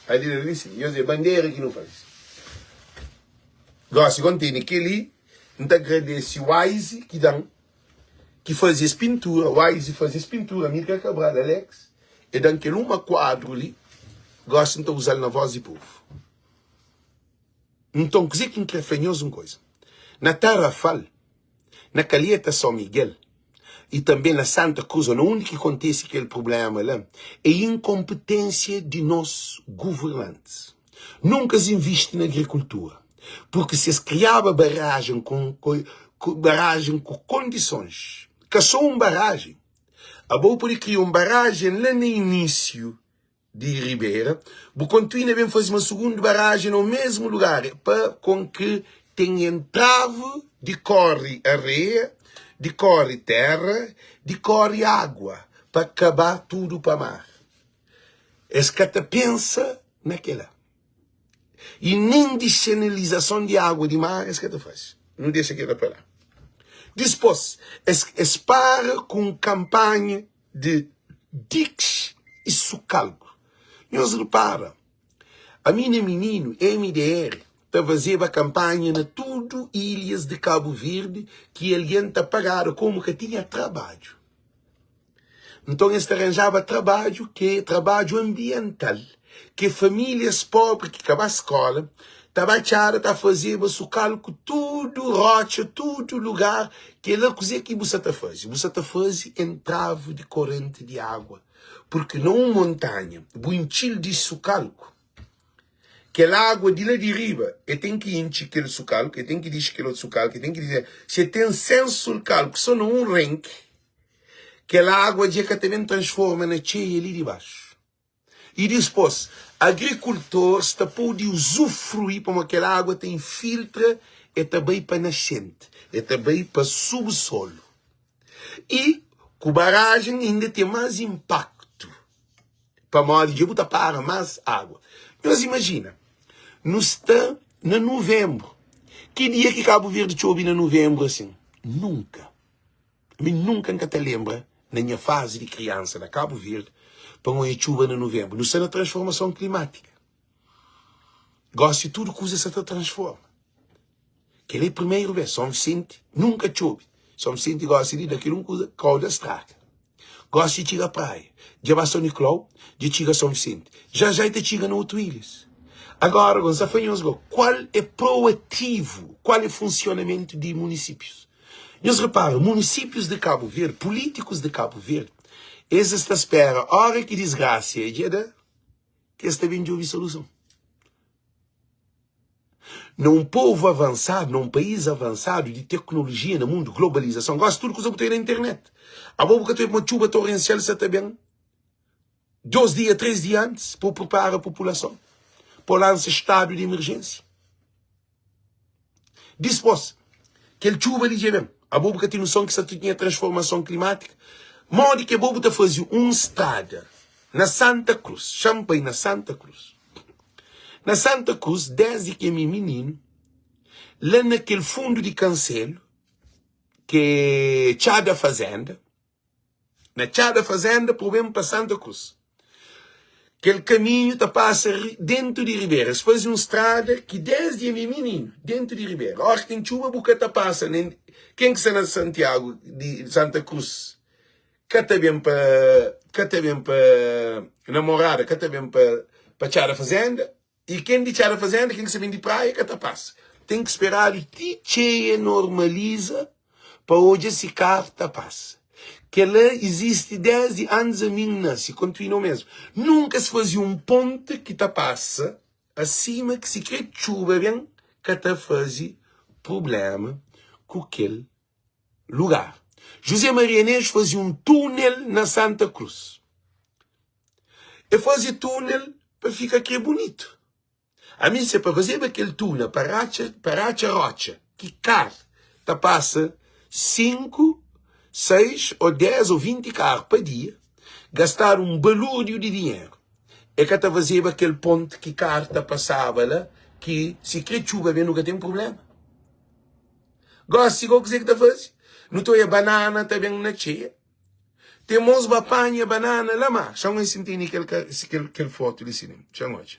Ali la li sin, nhos é bandera ki nu faze. Gosi, kon tene kel-li, N ta agradese Wise ki da-m, ki faze es pintura. Wise faze es pintura, Amílcar Cabral, Alex, e da-m kel uma kuadru li, gosi N ta uza-l na Voz di Povu. Nton, kuzê ki N krê fla nhos un kuza, na Tarrafal, na Calheta São Miguel i tanbê na Santa Cruz ô na undi ki kontise kel prubléma la, é inkonpeténsia di nos governantis. Nunka es invisti na agrikultura, purki si es kriaba barajen ku barajen ku kondisons, ka sô un barajen, abo bu pode kria un barajen la na inísiu di ribera, bu kontinua ben faze ma sugundu barajen na o mesmu lugar pa kon ki ten entravu di kori areia, di kori tera, di kori agua pa kaba tudu pa mar. Es ka ta pensa na kela. I nen disenalizason di agua di mar es ka ta faze. Nu dexa kela pa la. Dispos, es es para ku un kanpanha di dix i sukalku. Nhos repara, ami na mininu, MDR ta fazeba kanpanha na tudu ilhas di Kabu Verdi ki algen ta pagadu komu ka tinha trabadju. Nton es ta ranjaba trabadju ki é trabadju anbiental, ki famílias pobri ki ka ba skóla ta ba txada ta fazeba sukalku tudu rótxa, tudu lugar. Kel-la kuzê ki bu sa ta faze? Bu sa ta faze entravu di korenti di agua, purki na un montanha bu intxi-l di sukalku, kel agua di la di riba el ten ki intxi kel sukalku, el ten ki dixi kel otu sukalku, el ten ki dixi. Si el ten 100 sulkalku so na un renki, Kel agua dja ka ta ben transforma na txeia li di baxu. I dispos, agrikultors ta pode uzufrui pamodi kel agua ta infiltra e ta bai pa nascente, e ta bai pa subsolu. I ku barajen inda ten mas inpaktu pamodi dja bu ta para mas agua. Nhos imajina, nu sta na nuvenbru, ki dia ki Kabu Verdi txobe na nuvenbru asin? Nunka! Mi nunka N ka ta lenbra na nha fazi di kriansa na Kabu Verdi pa N oia txuba na nuvenbru. Nu sta na transformason klimátika. Gosi tudu kuza sa ta transforma. Kel-li é primeru bês. Son Visenti nunka txobe. Son Visenti gosi di da kel un kuza, kau da strada. Gosi txiga praia, dja ba Son Niklau, dja txiga Son Visenti. Já já e ta txiga na otu ilhas. Agora, go, N sa fla nhos go, kual é proativu, kual é funsionamentu di munisípius? Nhos repara, munisípius di Kabu Verdi, pulítikus di Kabu Verdi, es es ta spera óra ki disgrasia dja da, ki es ta ben djobe soluson. Na un povu avansadu, na un país avansadu di teknolojia na mundu, globalizason, gosi tudu kuza bu ta obi na internet. Abo bu ka ta obi ma txuba torensial sa ta ben dos dia, tres dia antis pa bu pripara populason, pa bu lansa stadu di emerjensia. Dispos, kel txuba li dja ben. Abo bu ka ten noson ki sa ta tinha transformason klimátika? Modi ki abo bu ta faze un strada na Santa Cruz? Xa-m pa i na Santa Cruz. Na Santa Cruz, desdi ki ami é mininu, la na kel fundu di Kanselu, ki é Txada Fazenda, Na Txada Fazenda pa bu ben pa Santa Cruz. Kel kaminhu ta pasa dentu di ribera. Es faze un strada ki desdi ami mininu, dentu di ribera. Ora ki ten txuba bu ka ta pasa nen ken ki sta na Santiagu di Santa Cruz ka ta ben pa ka ta ben pa na Morada ka ta ben pa pa Txada Fazenda. I ken di txada fazenda, ken ki sa ben di praia ka ta pasa. Ten ki speradu ti txeia normaliza pa odja si kar ta pasa. Kela izisti desdi antis ami N nase, kontinua mesmu. Nunka es faze un ponti ki ta pasa asima ki si kre txuba ben ka ta faze prublema ku kel. Lugar. José Maria Neves faze un túnel na Santa Cruz. E faze túnel pa fika kre bunitu. Ami se pa fazeba kel túnel pa ratxa, pa ratxa rotxa ki kar ta pasa 5, 6 ô 10 ô 20 karu pa dia, gastadu un balúrdiu di dinheru. E ka ta fazeba kel ponti ki kar ta pasaba la ki si kre txuba ben nu ka ten prubléma. Gósi go kuzê ki ta faze? Nu ta odja banana ta ben na txeia. Ten mos ba panha banana la mar. Xa-m odja si N tene kel kel kel fotu li si li. Xa-m odja.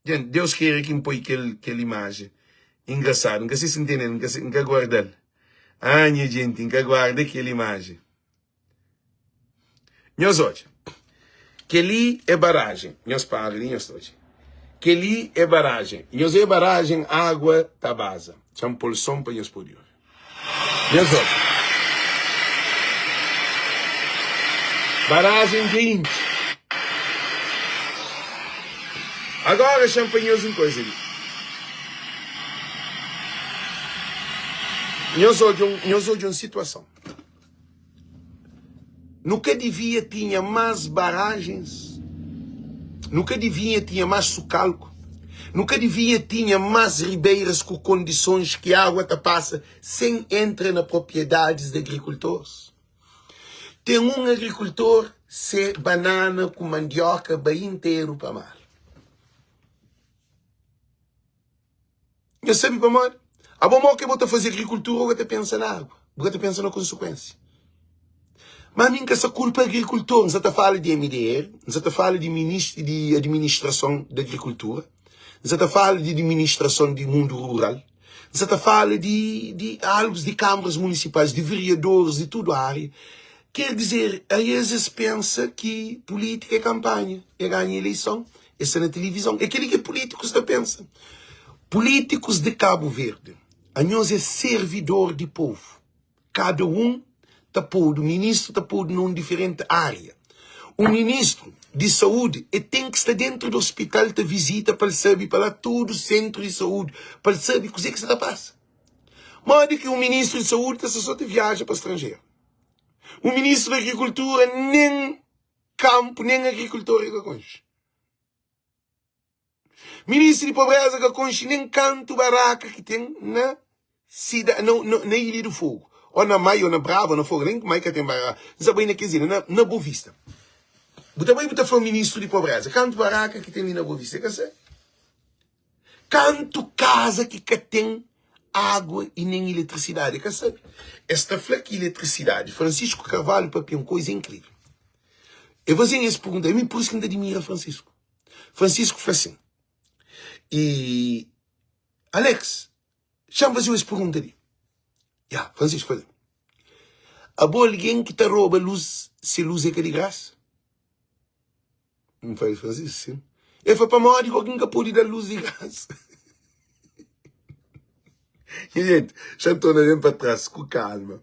Djen, Deus kere ki N poi kel kel imajen. Engrasadu. N ka se si N tene-l, N ka se, N ka guarda-l. Ah, nha jenti, N ka guarda kel imajen. Nhos odja, kel-li é barajen. Nhos para li, nhos ta odja. Kel-li é barajen. Nhos odja barajen, agua ta baza. Txa-m pô-l son pa nhos pode obi. Nhos odja. Barajen dja intxi. Agora, txa-m fla nhos un koza li. Nhos odja un, nhos odja un situason. Nu ka divia tinha más barajens? Nu ka divia tinha más sukalku? Nu ka divia tinha más ribeiras ku kondisons ki agua ta pasa sen entra na propriedadis di agrikultores? Ten un agrikultor se banana ku mandioka bai interu pa mar. Nha sabe pamodi? Abo mo ke bo ta faze agrikultura bo ka ta pensa na agua, bo ka ta pensa na konsekuensia. Ma mi N ka sa kulpa agrikultor, N sa ta fala di MDR, N sa ta fala di ministru di administrason di agrikultura, N sa ta fala di administrason di mundu rural, N sa ta fala di di algus di kamaras munisipais, di vereadoris di tudu aria. Ker dizer, aes es pensa ki pulitika é kanpanha, é ganha eleison. Es sta na tilivizon. É kel-li ki pulítikus ta pensa. Pulítikus di Kabu Verdi, anhos é servidor di povu. Kada un ta podu, ministru ta podu na un diferenti ária. Un ministru di saúdi, e ten ki sta dentru di ospital ta vizita pa el sabe pa la tudu sentru di saúdi, pa el sabe kuzê ki sta ta pasa. Modi ki un ministru di saúdi ta sta so ta viaja pa stranjeru? Un ministru di agrikultura nen Kampu nen agrikultor e ka konxe. Ministru di pobreza ka konxe nen kantu baraka ki ten na sida, na, na, na Ilha do Fogo. Ou na Mai, ou na Brava, ou na Fogo. Nem Mai ka ten baraka. N sa bai na kes ilha, na, na Boa Vista. Bu ta bai bu ta fla ministru di pobreza kantu baraka ki ten li na Boa Vista. E ka sabe. Kantu kaza ki ka ten água i nen iletrisidadi, e ka sabe. Es ta fla ki iletrisidadi, Francisco Carvalho papia un koiza inkrivel. E faze-m es pergunta, ami pur isu ki N ta dimira Francisco. Francisco fla sin, i Alex, xa-m faze-u es pergunta li. Ya, Francisco fla-l, abo algen ki ta roba lus, se lus é ka di grasa? N fla, el fla si, sin. El fla, pamodi ko ki N ka pode da lus di grasa? Nha gente, xa N torna ben pa tras ku kalma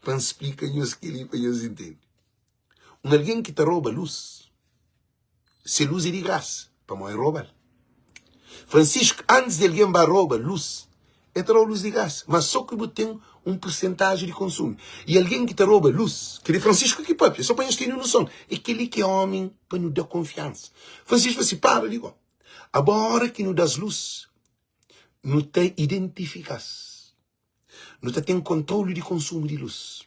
pa N splika nhos kel-li pa nhos intende. Un algen ki ta roba lus, se lus é di grasa, pamodi el roba-l. Francisco, antis di algen ba roba lus, el ta da-u lus di grasa, ma sô ki bu ten un persentaji di konsumu. I algen ki ta roba lus, kel-li Francisco ki pâpia, sô pa nhos tene noson, é kel-li ki é ómi pa nu da konfiansa. Francisco fla si, Para di go, abo óra ki nu da-s lus, nu ta identifika-s, nu ta ten kontrolu di konsumu di lus.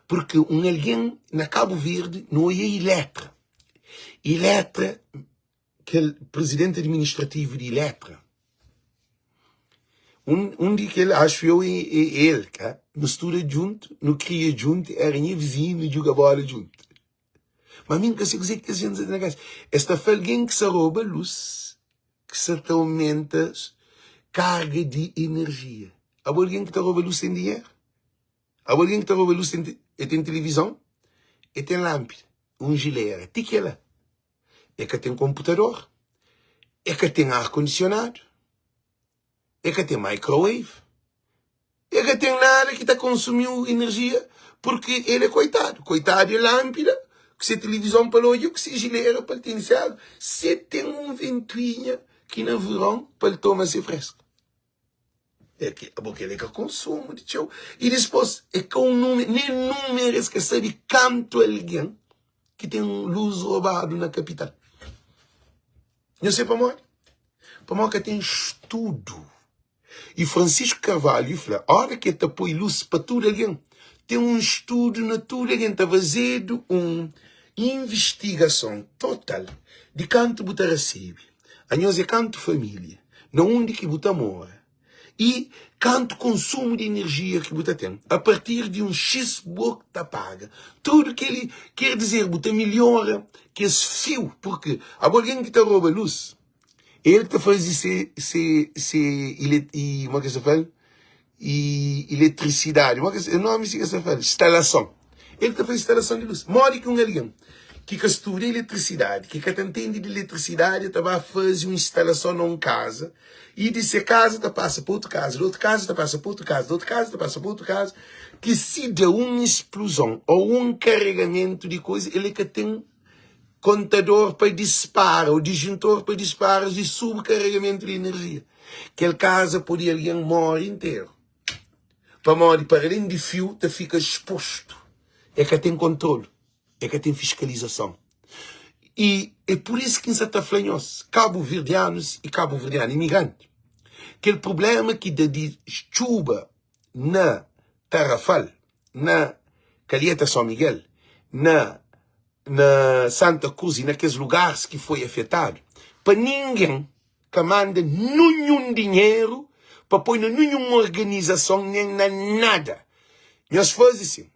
Purki un algen na Kabu Verdi, nu oia Iletra, Iletra kel presidente administrativu di Iletra, un, un di kel, acho eu, é, é el, ka? Nu studa djuntu, nu kria djuntu, era nha vizinhu, nu djuga bola djuntu. Ma mi N ka sei kuzê ki kes jenti sa ten na kabesa. Es ta fla algen ki sa roba lus, ki sa ta aumenta karga di enerjia. Abo algen ki ta roba lus ten dinheru? Abo algen ki ta roba lus ten, e ten tilivizon, e ten lánpida, un jilera, ti kela. E ka ten konputador, e ka ten ar kondisionadu, e ka ten microwave, e ka ten nada ki ta konsumiu enerjia, purki el é koitadu. Koitadu é lánpida ku se tilivizon pa el odja, ku se jilera pa el tene se agu, se ten un ventuinha ki na veron pa el toma se fresku. É ki abo kel é ka konsumu di txeu. I dispôs é ka un númeru, nen númeru es ka sabe kantu algen ki ten lus robadu na kapital. Nhos sabe pamodi? Pamodi ka ten studu. I Francisco Carvalho fla, ora ki el ta poi lus pa tudu algen, ten un studu na tudu algen, ta fazedu un invistigason total di kantu bu ta rasebe, anhos é kantu família, na undi ki bu ta mora i kantu konsumu di enerjia ki bu ta ten. A partir di un xis bu ta paga tudu kel-li, ker dizer bu ta milhora kes fiu, purki abo algen ki ta roba lus, El ta faze se se se ile i kuma ke sa fla-l i iletrisidadi kuma ke sa nomi si ke sa fla-l stalason el ta faze stalason di lus modi ki un algen ki ka studa iletrisidadi ki ka ta ntende di iletrisidadi ta ba faze un stalason na un kaza i di se kaza ta pasa pa otu kaza di otu kaza ta pasa pa otu kaza di otu kaza ta pasa pa otu kaza ki si da un ispluzon o un karegamentu di koza el ka ten kontador pa dispara ô disjuntor pa disparas di subkaregamentu di enerjia. Kel kaza pode algen móre interu, pamodi paralén di fiu ta fika spostu, e ka ten kontrolu, e ka ten fiskalizason. I é pur isu ki N sa ta fla nhos, kabuverdianus i kabuverdiana, imigranti, kel prubléma ki da di txuba na Tarrafal, na Calheta São Miguel, na na Santa Cruz e na kes lugares ki foi afetadu, pa ningen ka manda nunhun dinheru pa poi na nunhun organizason nen na nada. Nhos faze sin,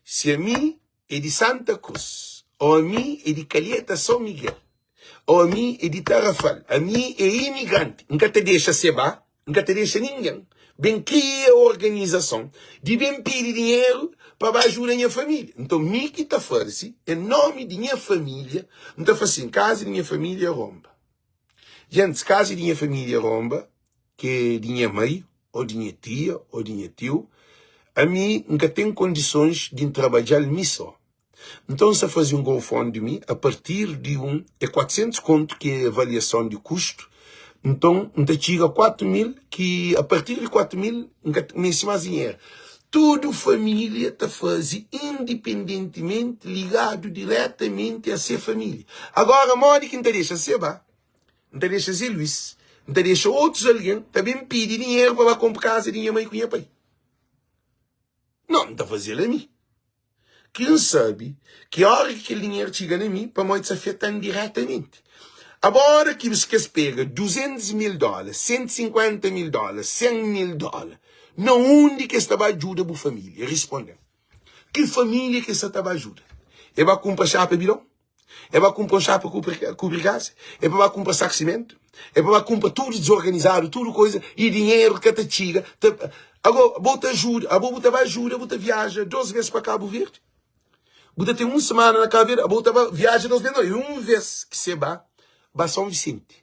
si ami é di Santa Cruz, ô ami é di Calheta São Miguel, ô ami é di Tarrafal, ami é imigranti, N ka ta dexa seba N ka ta dexa ningen ben kria organizason di ben pidi dinheru pa ba ajuda nha família. Nton, mi ki ta faze en nómi di nha família, N ta fla sin, kaza di nha família ronba. Gentis, kaza di nha família ronba, ki é di nha mai, ô di nha tia, ô di nha tiu, ami N ka ten kondisons di N trabadja-l mi sô. Nton sa faze un GoFundMe a partir di un é 400 kontu ki é avaliason di kustu, nton N ta txiga 4000 ki a partir di 4000 N ka meste más dinheru. Tudu família ta faze indipendentimenti ligadu diretamenti a se família. Agora modi ki N ta dexa seba? N ta dexa Zé Luís, N ta dexa otus algen ta ben pidi dinheru pa ba konpra kaza di nha mai ku nha pai? Nau, N ta faze-l ami. Ki N sabe ki óra ki kel dinheru txiga na mi, pamodi sa afeta-m diretamenti. Aba óra ki kes pega 200 mil dóla, 150 mil dóla, 100 mil dóla, na undi ki es ta ba djuda bu família? Responde-m, ki família ki es sa ta ba djuda? E ba kunpra xapa bidon? É ba kunpra un xapa kubri kaza? É pa ba kunpra saku simentu? É pa ba kunpra tudu dizorganizadu, tudu koisa i dinheru ka ta txiga. Ta, ago, bo ta ajuda, abo bu ta ba ajuda, bu ta viaja dos vez pa Kabu Verdi. Bu ta ten un semana na Kabu Verdi, abo bu ta ba viaja dos vez, não, é un vez ki se ba, ba São Vicente.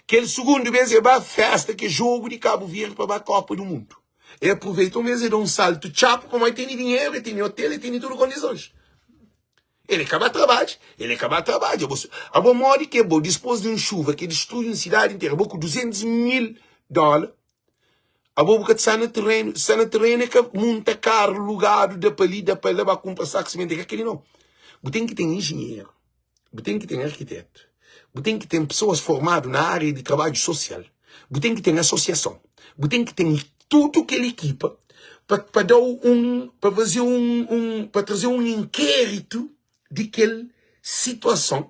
Kel sugundu bes é ba festa ke jogu di Kabu Verdi pa ba Kopa du Mundu. E aproveita un bes e da un saltu txapu pamodi e tene dinheru, e tene hotel, e tene tudu kondisons. El e ka ba trabadja, el e ka ba trabadja. Bo, abo modi ke bo dispos di un xuva ke distrui un sidadi interu, abo ku 200 mil dola, abo bu ka ta sta na terenu, sta na terenu e ka munta karu lugadu da pa li da pa la ba kunpra saku simenti, e ka keli nau. Bu ten ki ten injinheru. Bu ten ki ten arkitetu, bu ten ki ten pesoas formadu na ária di trabadju sosial, bu ten ki ten asosiason, bu ten ki ten tudu kel ekipa pa, pa da-u un, pa faze un, un, pa traze un inkéritu di kel situason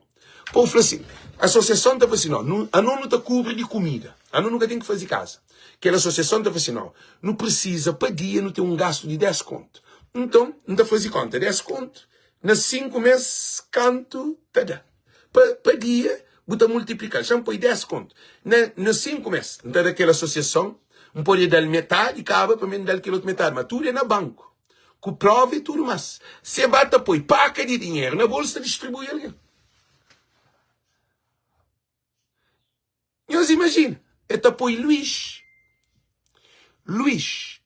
pa bu fla sin, asosiason ta fla sin, no, nu, ano nu ta kubri di kumida, ano nu ka ten ki faze kaza. Kel asosiason ta fla sin, no, nu prisiza pa dia nu ten un gastu di 10 kontu. Nton, N ta faze konta, 10 kontu Na 5 mês kantu ta da? Pa pa dia bu ta multiplika-l. Xa-m poi 10 kontu. Na na 5 mês N ta da kel asosiason, N pode da-l metadi, kaba pa mi N da-l kel otu metadi. Ma tudu é na banku, ku prova i tudu más. Se ba ta poi paka di dinheru na bolsu ta distribui algen. Nhos imajina, el ta poi Luís, Luís,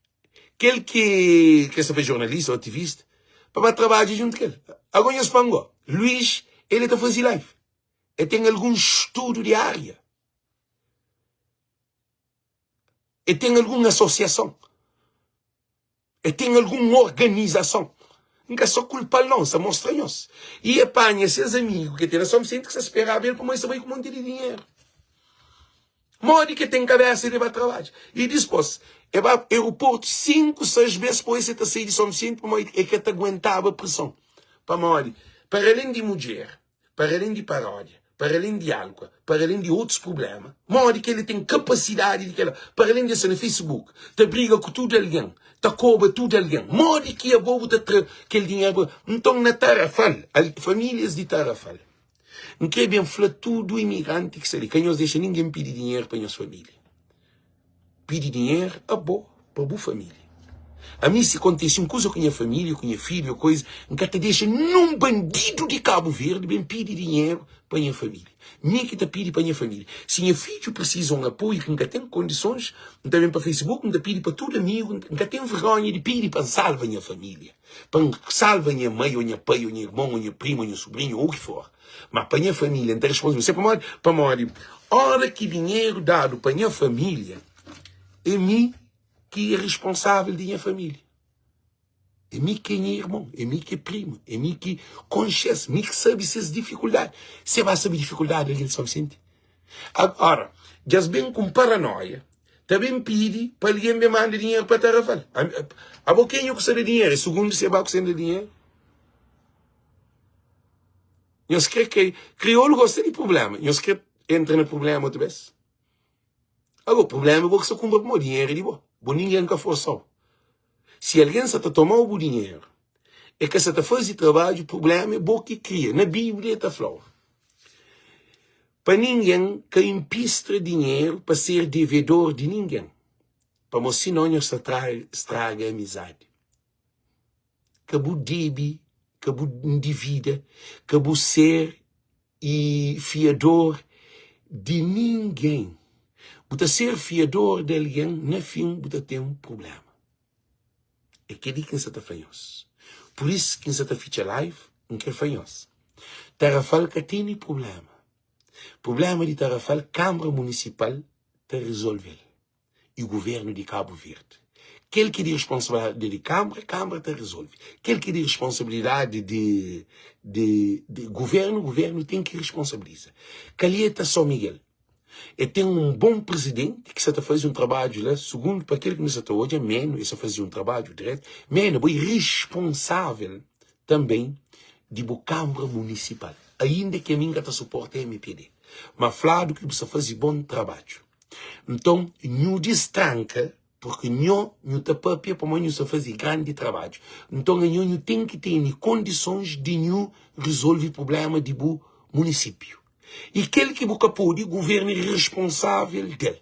kel ki ke sta fla jornalista ou ativista, pa ba trabadja juntu ku el. Agora nhos fla-m go, Luís, el ta faze live, el ten algun studu di ária. E ten algun asosiason? E ten algun organizason? N ka sta kulpa-l nau, N sta mostra nhos. I e panha ses amigu ki e ten na Son Visenti ki sta speraba el pamodi e sta bai ku monti di dinheru. Modi ki e ten kabesa di ba trabadja? I dispos, e ba aeroportu 5, 6 bes pa oji e ta sai di Son Visenti pamodi e ka ta aguentaba preson. Pamodi, paralen di mudjer, Para alén di paródia, para alén di álkua, para alén di otus prubléma, modi ki el ten kapasidadi di kel-la? Para alén di el sta na Facebook ta briga ku tudu algen, ta koba tudu algen, modi ki abo bu ta tra kel dinheru pa. Nton, na Tarrafal, famílias di Tarrafal, N krê ben fla tudu imigranti ki sta li, ka nhos dexa ningen pidi dinheru pa nhos família. Pidi dinheru abo pa bu família. Ami si kontise un kuza ku nha família, ku nha fidju ô koiza, N ka ta dexa nun bandidu di Kabu Verdi ben pidi dinheru pa nha família. Mi ki ta pidi pa nha família. Si nha fidju prisiza un apoiu ki N ka ten kondisons, N ta ben pa Facebook, N ta pidi pa tudu amigu, N ka ten vergonha di pidi pa N salva nha família, pa N salva nha mai ô nha pai ô nha irmon ô nha primu ô nha subrinhu ô u ki for. Ma pa nha família N ta responde se pamodi? Pamodi ora ki dinheru dadu pa nha família, é mi ki é responsável di nha família. É mi ki é nha irmon, é mi ki é primu, é mi ki konxe-s, mi ki sabe ses difikuldadi. Se ba sabe difikuldadi di algen di São Vicente? Agora, dja-s ben ku un paranoia, ta ben pidi pa algen ben manda dinheru pa Tarrafal. Abo kenha ku sta da dinheru? É sugundu se ba ku sta da dinheru? Nhos kre kre Kriolu gosta di prublema. Nhos kre entra na prublema otu bes? Ago, prublema é bo ki sta kunpra pamodi dinheru é di bo. Bo ningen ka forsa-u. Si algen sa ta toma-u bu dinheru, e ka sa ta faze trabadju, prublema é bo ki kria. Na Bíblia e ta fla-u pa ningen ka inpistra dinheru pa ser devedor di ningen, pamodi sinon nhos ta straga amizadi. Ka bu debe, ka bu ndivida, ka bu ser i fiador di ningen. Bu ta ser fiador di algen, na fin bu ta ten prubléma. É kel-li ki N sta ta fla nhos. Pur isu ki N sta ta fitxa live, N krê fla nhos, Tarrafal ka tene prubléma. Prubléma di Tarrafal, Kanbra Munisipal ta rezolve-l. i governu di Kabu Verdi. Kel ki di responsabilidadi di Kanbra, Kanbra ta rezolve. Kel ki di responsabilidadi di, di, di governu, governu ten ki responsabiliza. Calheta São Miguel e ten un bon presidenti ki sa ta faze un trabadju la, sugundu pa kel ki nu sa ta odja, menu e sa faze un trabadju dretu, menu bo e responsavel tanben di bu Kanbra Munisipal. Ainda ki ami N ka ta suporta mpd, ma fladu ki bu sa faze bon trabadju. Nton, nhu distranka, purki nho, nhu ta papia pamodi nhu sta faze grandi trabadju. Nton, anho nhu ten ki tene kondisons di nhu rizolve prubléma di bu munisípiu. I kel ki bu ka pode, guvernu é responsável del.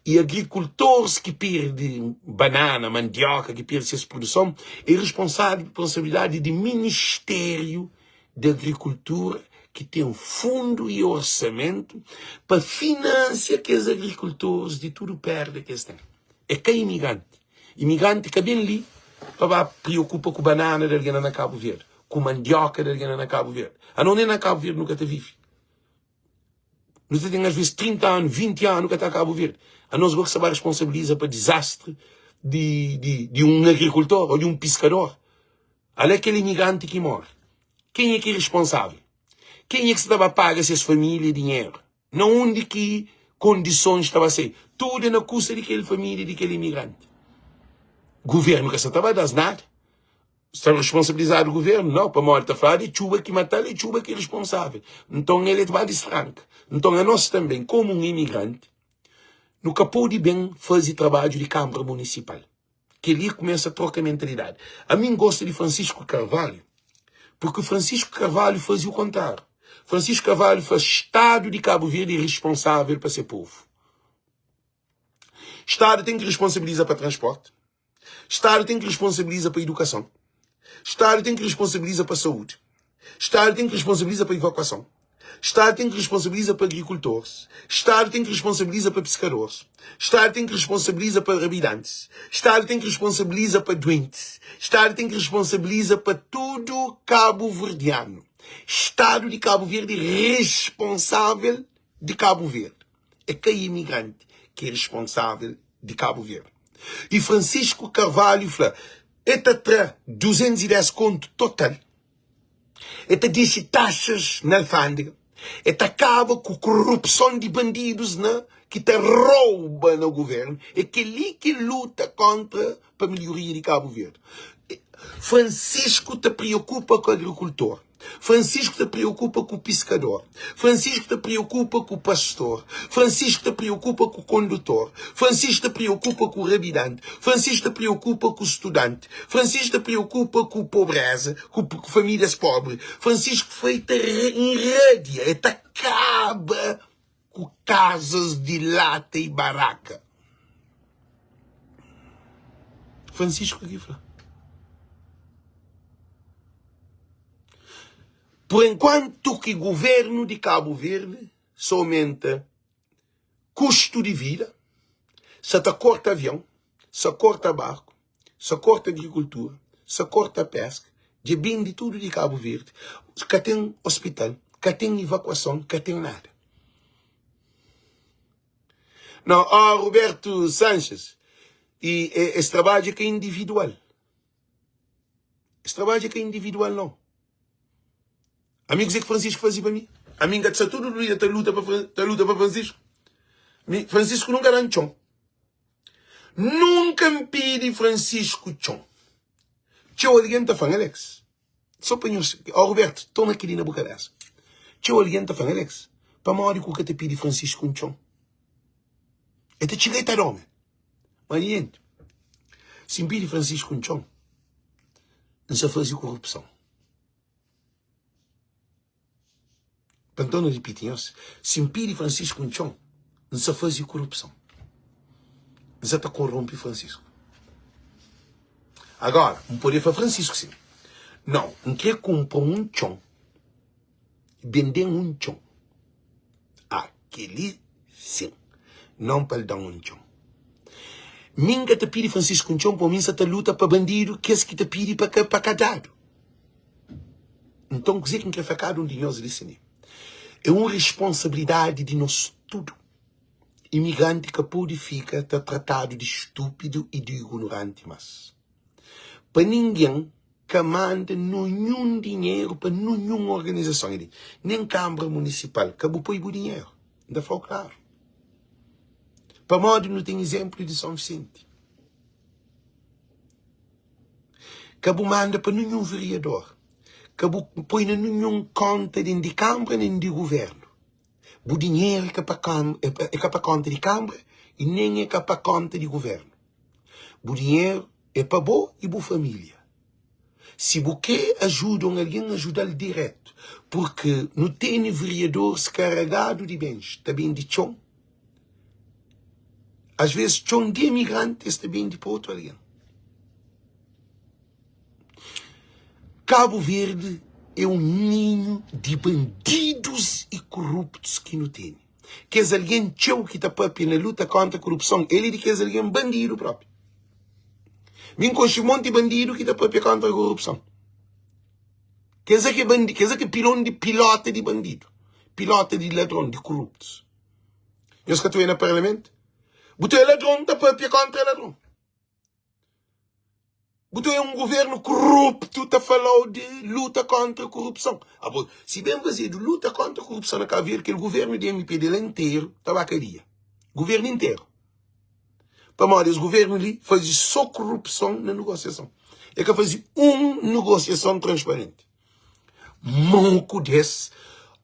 I agrikultores ki perde banana, mandioka, ki perde ses produson, é responsabilidadi di Ministériu di Agrikultura ki ten fundu i orsamentu pa finansia kes agrikultoris di tudu perda ki es ten. É ka imigranti. Imigranti ka ben li pa ba priokupa ku banana di algen na Kabu Verdi, ku mandioka di algen na Kabu Verdi. Anos nen na Kabu Verdi nu ka ta vive. Nu ta ten asves 30 anu, 20 anu ka ta Kabu Verdi. Anos go ki sta ba responsabiliza pa dizastri di, di, di un agrikultor o di un piskador. Ala kel imigranti ki móre. Kenha ki é responsável? Kenha ki sta ta ba paga ses família dinheru? Na undi ki kondisons ta ba sai? Tudu é na kusta di kel família di kel imigranti. Guvernu ka sta ta ba da-s nada. Sta responsabilizadu guvernu? Nau, pamodi ta fladu é txuba ki mata-l, é txuba ki é responsável. Nton el é ta ba distranka. Nton anos tanbe, komu un imigranti, nu ka pode ben faze trabadju di kanbra munisipal. Kel-li kumesa troka mentalidadi. Ami N gosta di Francisco Carvalho porque Francisco Carvalho faze o kontráriu. Francisco Carvalho fla Stadu di Kabu Verdi é responsável pa se povu. Stadu ten ki responsabiliza pa transporti, Stadu ten ki responsabiliza pa idukason, Stadu ten ki responsabiliza pa saúdi, Stadu ten ki responsabiliza pa evakuason, Stadu ten ki responsabiliza pa agrikultores, Stadu ten ki responsabiliza pa piskadores, Stadu ten ki responsabiliza pa rabidantis, Stadu ten ki responsabiliza pa duentis, Stadu ten ki responsabiliza pa tudu kabuverdianu. Stadu di Kabu Verdi responsável di Kabu Verdi. É ka imigranti ki é responsável. di Kabu Verdi. I Francisco Carvalho fla, E ta tra 210 kontu total, e ta dixi taxas na alfândega, e ta kaba ku korupson di bandidus na ki ta rouba na guvernu. É kel-li ki luta kontra pa melhoria di Kabu Verdi. Francisco ta preokupa ku agrikultor, Francisco ta preokupa ku piskador, Francisco ta preokupa ku pastor, Francisco ta preokupa ku kondutor, Francisco ta preokupa ku rabidanti, Francisco ta preokupa ku studanti, Francisco ta preokupa ku pobreza, ku famílias pobri. Francisco foi ta inradia, e ta kaba ku kazas di lata i baraka. Francisco ki fla. Por enquanto ki governo di Cabo Verde sa aumenta custo di vida, sa ta corta avião, sa corta barco, sa korta agrikultura, sa korta peska, dja bende tudu di Kabu Verdi, ka ten ospital, ka ten ivakuason, ka ten nada. Não, oh, Roberto Sanches, e, e esse trabalho é que é individual. Esse trabalho é que é individual, não. Ami kuzê ki Francisco faze pa mi? Ami N ka ta sta tudu dia ta luta pa ta luta pa Francisco. Mi Francisco nunka da-m txon. Nunka N pidi Francisco txon. Txeu algen ta fla-m, Alex, sô pa nhos, ó Roberto, toma kel-li na bu kabésa. Txeu algen ta fla-m, Alex, pamodi ki bu ka ta pidi Francisco un txon? El ta txiga i ta da-u, Má niente, si N pidi Francisco un txon, N sta faze korupson. Pa N torna ripiti nhos, si N pidi Francisco un txon, N sa faze korupson. N sa ta koronpi Francisco. Agora, N pode fla Francisco sin, Nau, N kre kunpra un txon, bende-m un txon. Ah, kel-li sin, non pa el da-m un txon. Mi N ka ta pidi Francisco un txon, pamodi mi N sa ta luta pa bandidu, kes ki ta pidi pa ka, pa ka dadu. Nton, kuzê ki N krê fla kada un di nhos li si É un responsabilidadi di nos tudu. Imigranti ka pode fika ta tratadu di stúpidu i di ignoranti más. Pa ningen ka manda nunhun dinheru pa nunhun organizason li, nen Kanbra Munisipal. Ka bu poi bu dinheru. N ta fla-u klaru. Pamodi nu ten izénplu di Son Visenti. Ka bu manda pa ninhun veriador, ka bu poi na ninhun konta nen di kanbra nen di guvernu. Bu dinheru é ka pa é ka pa konta di kanbra i nen é ka pa konta di guvernu. Bu dinheru é pa bo i bu familia. Si bu kre ajuda un algen, ajuda-l diretu, purki nu tene veriadoris karagadu di bens, ta bende txon. Às vezes txon di imigranti es ta bende pa otu algen. Kabu Verdi é un ninhu di bandidus i koruptus ki nu tene. Kes algen txeu ki ta papia na luta kontra korupson, el é di kes algen bandidu propi. Mi N konxe monti bandidu ki ta papia kontra korupson. Kes é ki bandi, kes é ki pilon di pilota di bandidu, pilota di ladron, di koruptus. Nhos ka ta oia na parlamentu? Bu ta oia ladron ta papia kontra ladron. Bu ta oia un guvernu koruptu ta falau di luta kontra korupson. Abo, si ben fazedu luta kontra korupson na Kabu Verdi, kel guvernu di MPD la interu ta ba kadia. Guvernu interu. Pamodi es guvernu li faze so korupson na negosiason. E ka faze un negosiason transparenti. Moku des,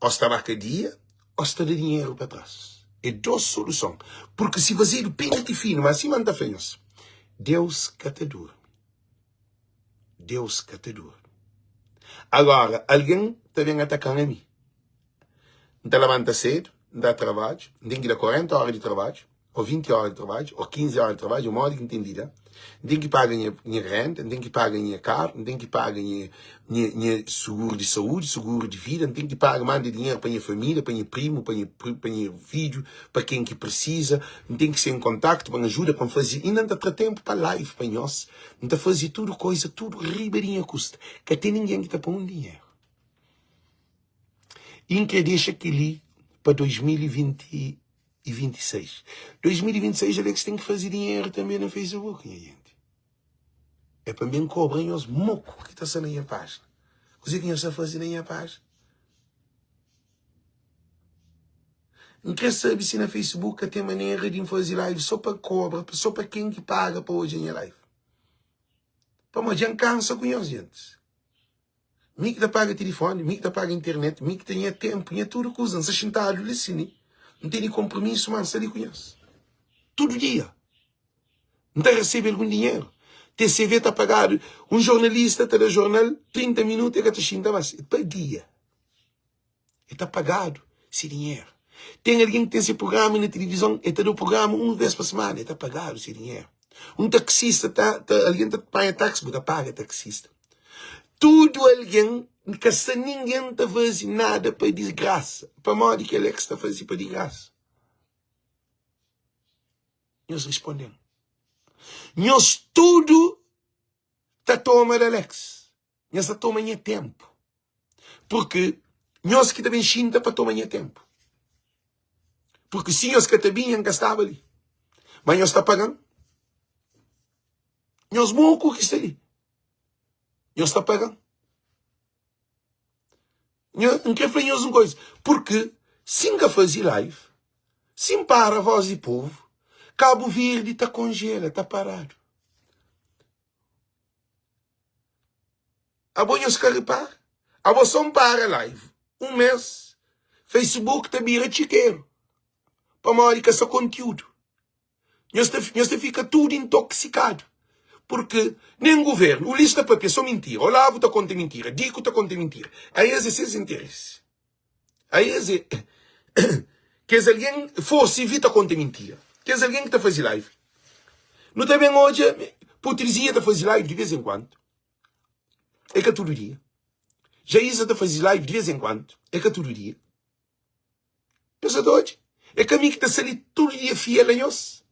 o sta ba kadia, o sta da dinheru pa tras. É dos soluson. Purki si fazedu penti finu, ma sima N ta fla nhos, Deus ka ta durmi. Deus ka ta durmi. Agora, algen ta ben ataka-m ami. N ta labanta sedu, N ta trabadju, N ten ki da 40 óra di trabadju, ô 20 óra di trabadju, ô 15 óra di trabadju, ô modi ki N ten di da. N ten ki paga nha, nha renta, N ten ki paga nha karu, N ten ki paga nha, nha, nha suguru di saúdi, suguru di vida, N ten ki paga, manda dinheru pa nha família, pa nha primu, pa nha, pa nha fidju, pa ken ki prisiza. N ten ki sta en kontaktu pa N ajuda, pa N faze. Inda N ta tra ténpu pa live pa nhos. N ta faze tudu koza, tudu riba di nha kusta. Ka ten ningen ki ta pô-m dinheru. I N kre dexa kel-li pa 2024. 2026. 2026 Alex ten ki faze dinheru tanbe na Facebook, nha jenti. É pa N ben kobra nhos moku ki ta sta na nha pájina. Kuzê ki nhos sta faze na nha pájina? N krê sabe si na Facebook ka ten manera di N faze live sô pa kobra, sô pa ken ki paga pa odja nha live. Pamodi dja N kansa ku nhos, gentis. Mi ki ta paga tilifoni, mi ki ta paga internet, mi ki ten nha tenpu, nha tudu kuza. N sta xintadu li si mi N tene konpromisu, ma N sta li ku nhos tudu dia. N ta resebe algun dinheru. TCV ta pagadu. Un jornalista ta da jornal 30 minutu e ka ta xinta mas. Pa dia. E ta pagadu se dinheru. Ten algen ki ten se prugrama na tilivizon, e ta da prugrama un vez pa semana, e ta pagadu se dinheru. Un taksista ta, ta algen ta panha taksi, bu ta paga taksista. Tudu algen, ka sta ningen ta faze nada pa di grasa. Pamodi kel la ki sta faze pa di grasa? Nhos responde-m. Nhos tudu ta toma da Alex. Nhos ta toma nha ténpu. Purki nhos ki ta ben xinta pa toma nha ténpu. Purki si nhos ka ta binha, N ka staba li. Ma nhos ta paga-m. Nhos moku ki sta li. Nhos ta paga-m. N kre fla nhos un koisa. Purki si N ka faze live, si N para voz di povu, Kabu Verdi ta konjela, ta paradu. Abo nhos ka ripara? Abo so N para live un mes, Facebook ta bira txikeru pamodi ka sta kontiudu. Nhos ta, nhos ta fika tudu intoxikadu. Purki nen guvernu, Ulisses ta papia so mintira, Olavo ta konta mintira, Diku ta konta mintira. Aes é ses interesi. Aes é kes algen, forsa ivita konta mintira. Kes algen ki ta faze live. Nu ta ben odja Putrizia ta faze live di vez en kuantu. É ka tudu dia. Jaísa ta faze live di vez en kuantu. É ka tudu dia. Nhos sa ta odja? É ka mi ki ta sta li tudu dia fiel a nhos.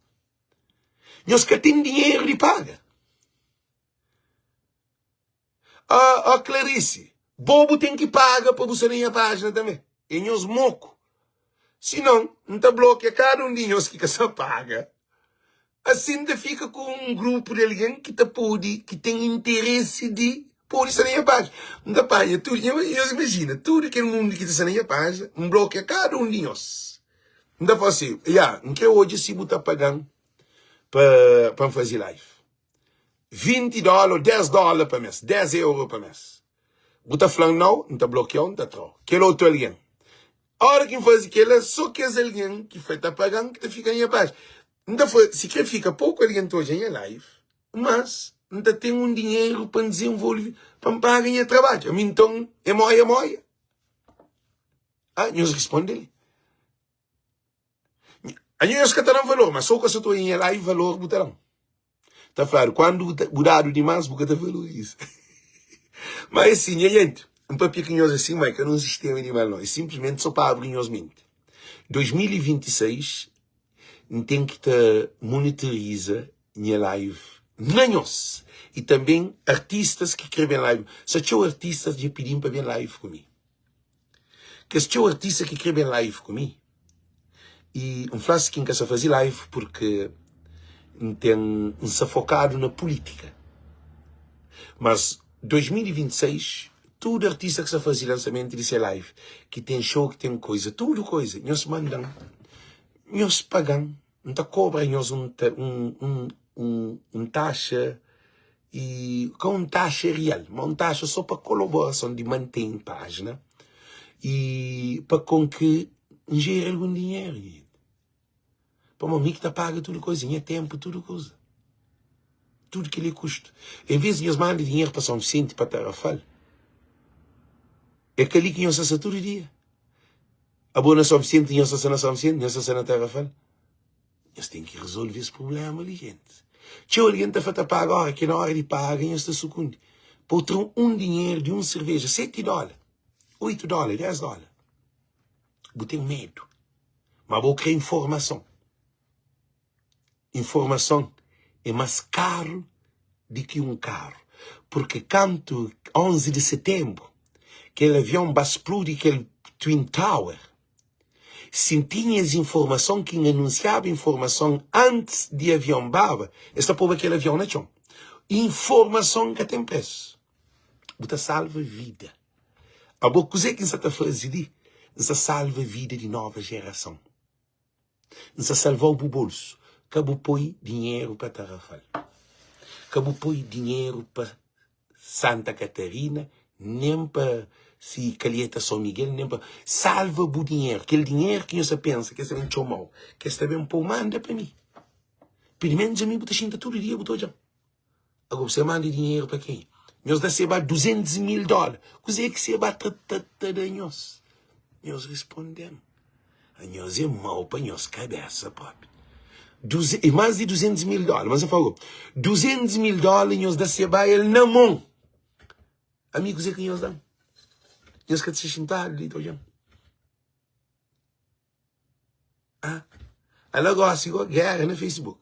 Nhos ka ten dinheru di paga. Ó, ó Clarice, bo bu ten ki paga pa bu sta na nha pájina tanbê. É nhos moku. Si non, N ta blokia kada un di nhos ki ka sta paga. Asi N ta fika ku un grupu di algen ki ta pode, ki ten interesi di pode sta na nha pájina. N ta panha tudu, nhos imajina, tudu kel mundu ki ta sta na nha pájina, N blokia kada un di nhos. N ta fla si, Ya, N kre odja si bu ta paga-m pa, pa N faze live. 20 dóla ô 10 dóla pa mês, 10 euro pa mês. Bu ta fla-m nau, N ta blokia-u, N ta tra-u. Kel otu algen. Óra ki N faze kel-la, sô kes algen ki foi ta paga-m ki ta fika na nha pájina. N ta fla, sikrê fika poku algen ta odja nha live, mas N ta ten un dinheru pa N dizenvolve, pa N paga nha trabadju. Ami nton é moia-moia. Ah, nhos responde li. Anho nhos ka ta da-m valor, ma sô ku sa ta odja nha live, valor bu ta da-m. Ta fladu, kuandu bu dadu dimás, bu ka ta valoriza. Má é sin, nha jenti, N papia ku nhos asin, má é ka nun sistéma di mal, nau. É sinplismenti sô pa abri nhos menti. 2026, N ten ki ta monitoriza nha live na nhos. I tanben artistas ki kre ben live. Sa txeu artistas dja pidi-m pa ben live ku mi. Kes txeu artista ki kre ben live ku mi i N fla-s ki N ka sa faze live purke N ten N sa fokadu na pulitika. Mas 2026 tudu artista ki sa faze lansamentu di se live, ki ten show, ki ten koiza, tudu koiza, nhos manda-m, nhos paga-m, N ta kobra nhos un un un un taxa i ka un taxa real, ma un taxa só pa kolaborason di mantém pájina i pa kon ki N jera algun dinheru nha gente. Pamodi mi ki ta paga tudu koza, nha ténpu, tudu kuza. Tudu kel-li é kustu. En vez di nhos manda dinheru pa São Vicente, pa Tarrafal, é kel-li ki nhos ta sta tudu dia. Abo na São Vicente, nhos ta sta na São Vicente, nhos ta sta na Tarrafal. Nhos ten ki rezolve es prubléma li, jenti. Txeu algen ta fla ta paga óra ki na óra di paga nhos ta sukundi. Pa bu tra un dinheru di un serveja, seti dóla, oitu dóla, des dóla, bu ten medu. Ma bo kre informason. Informason é más karu di ki un karu. Purki kantu 11 di setenbru kel avion ba spludi kel Twin Tower. Si N tinha es informason ki N anunsiaba informason antis di avion baba, es ta poba kel avion na txon. Informason ka ten presu. Bu ta salva vida. Abo, kuzê ki N sa ta faze li? N sa salva vida di nova jerason. N sa salva-u bu bolsu. Ka bu poi dinheru pa Tarrafal. Ka bu poi dinheru pa Santa Catarina, nen pa si Calheta São Miguel, nen pa. Salva bu dinheru. Kel dinheru ki nho sa pensa ki es ta ben txoma-u, ki es ta ben pô-u, manda pa mi. Pilimenus ami bu ta xinta tudu dia bu ta odja-m. Agora bu sa manda dinheru pa kenha? Nhos da seba 200 mil dólar. Kuzê ki seba ta, ta, ta da nhos? Nhos responde-m. Nhos é mau pa nhos kabésa propi. Duze, e más di 200 mil dólar. Mas eu falo, 200 mil dólar nhos da seba el na mon. Ami kuzê ki nhos da-m? Nhos ka ta xintadu li ta odja-m. Ah, ala gósi go, géra na Facebook.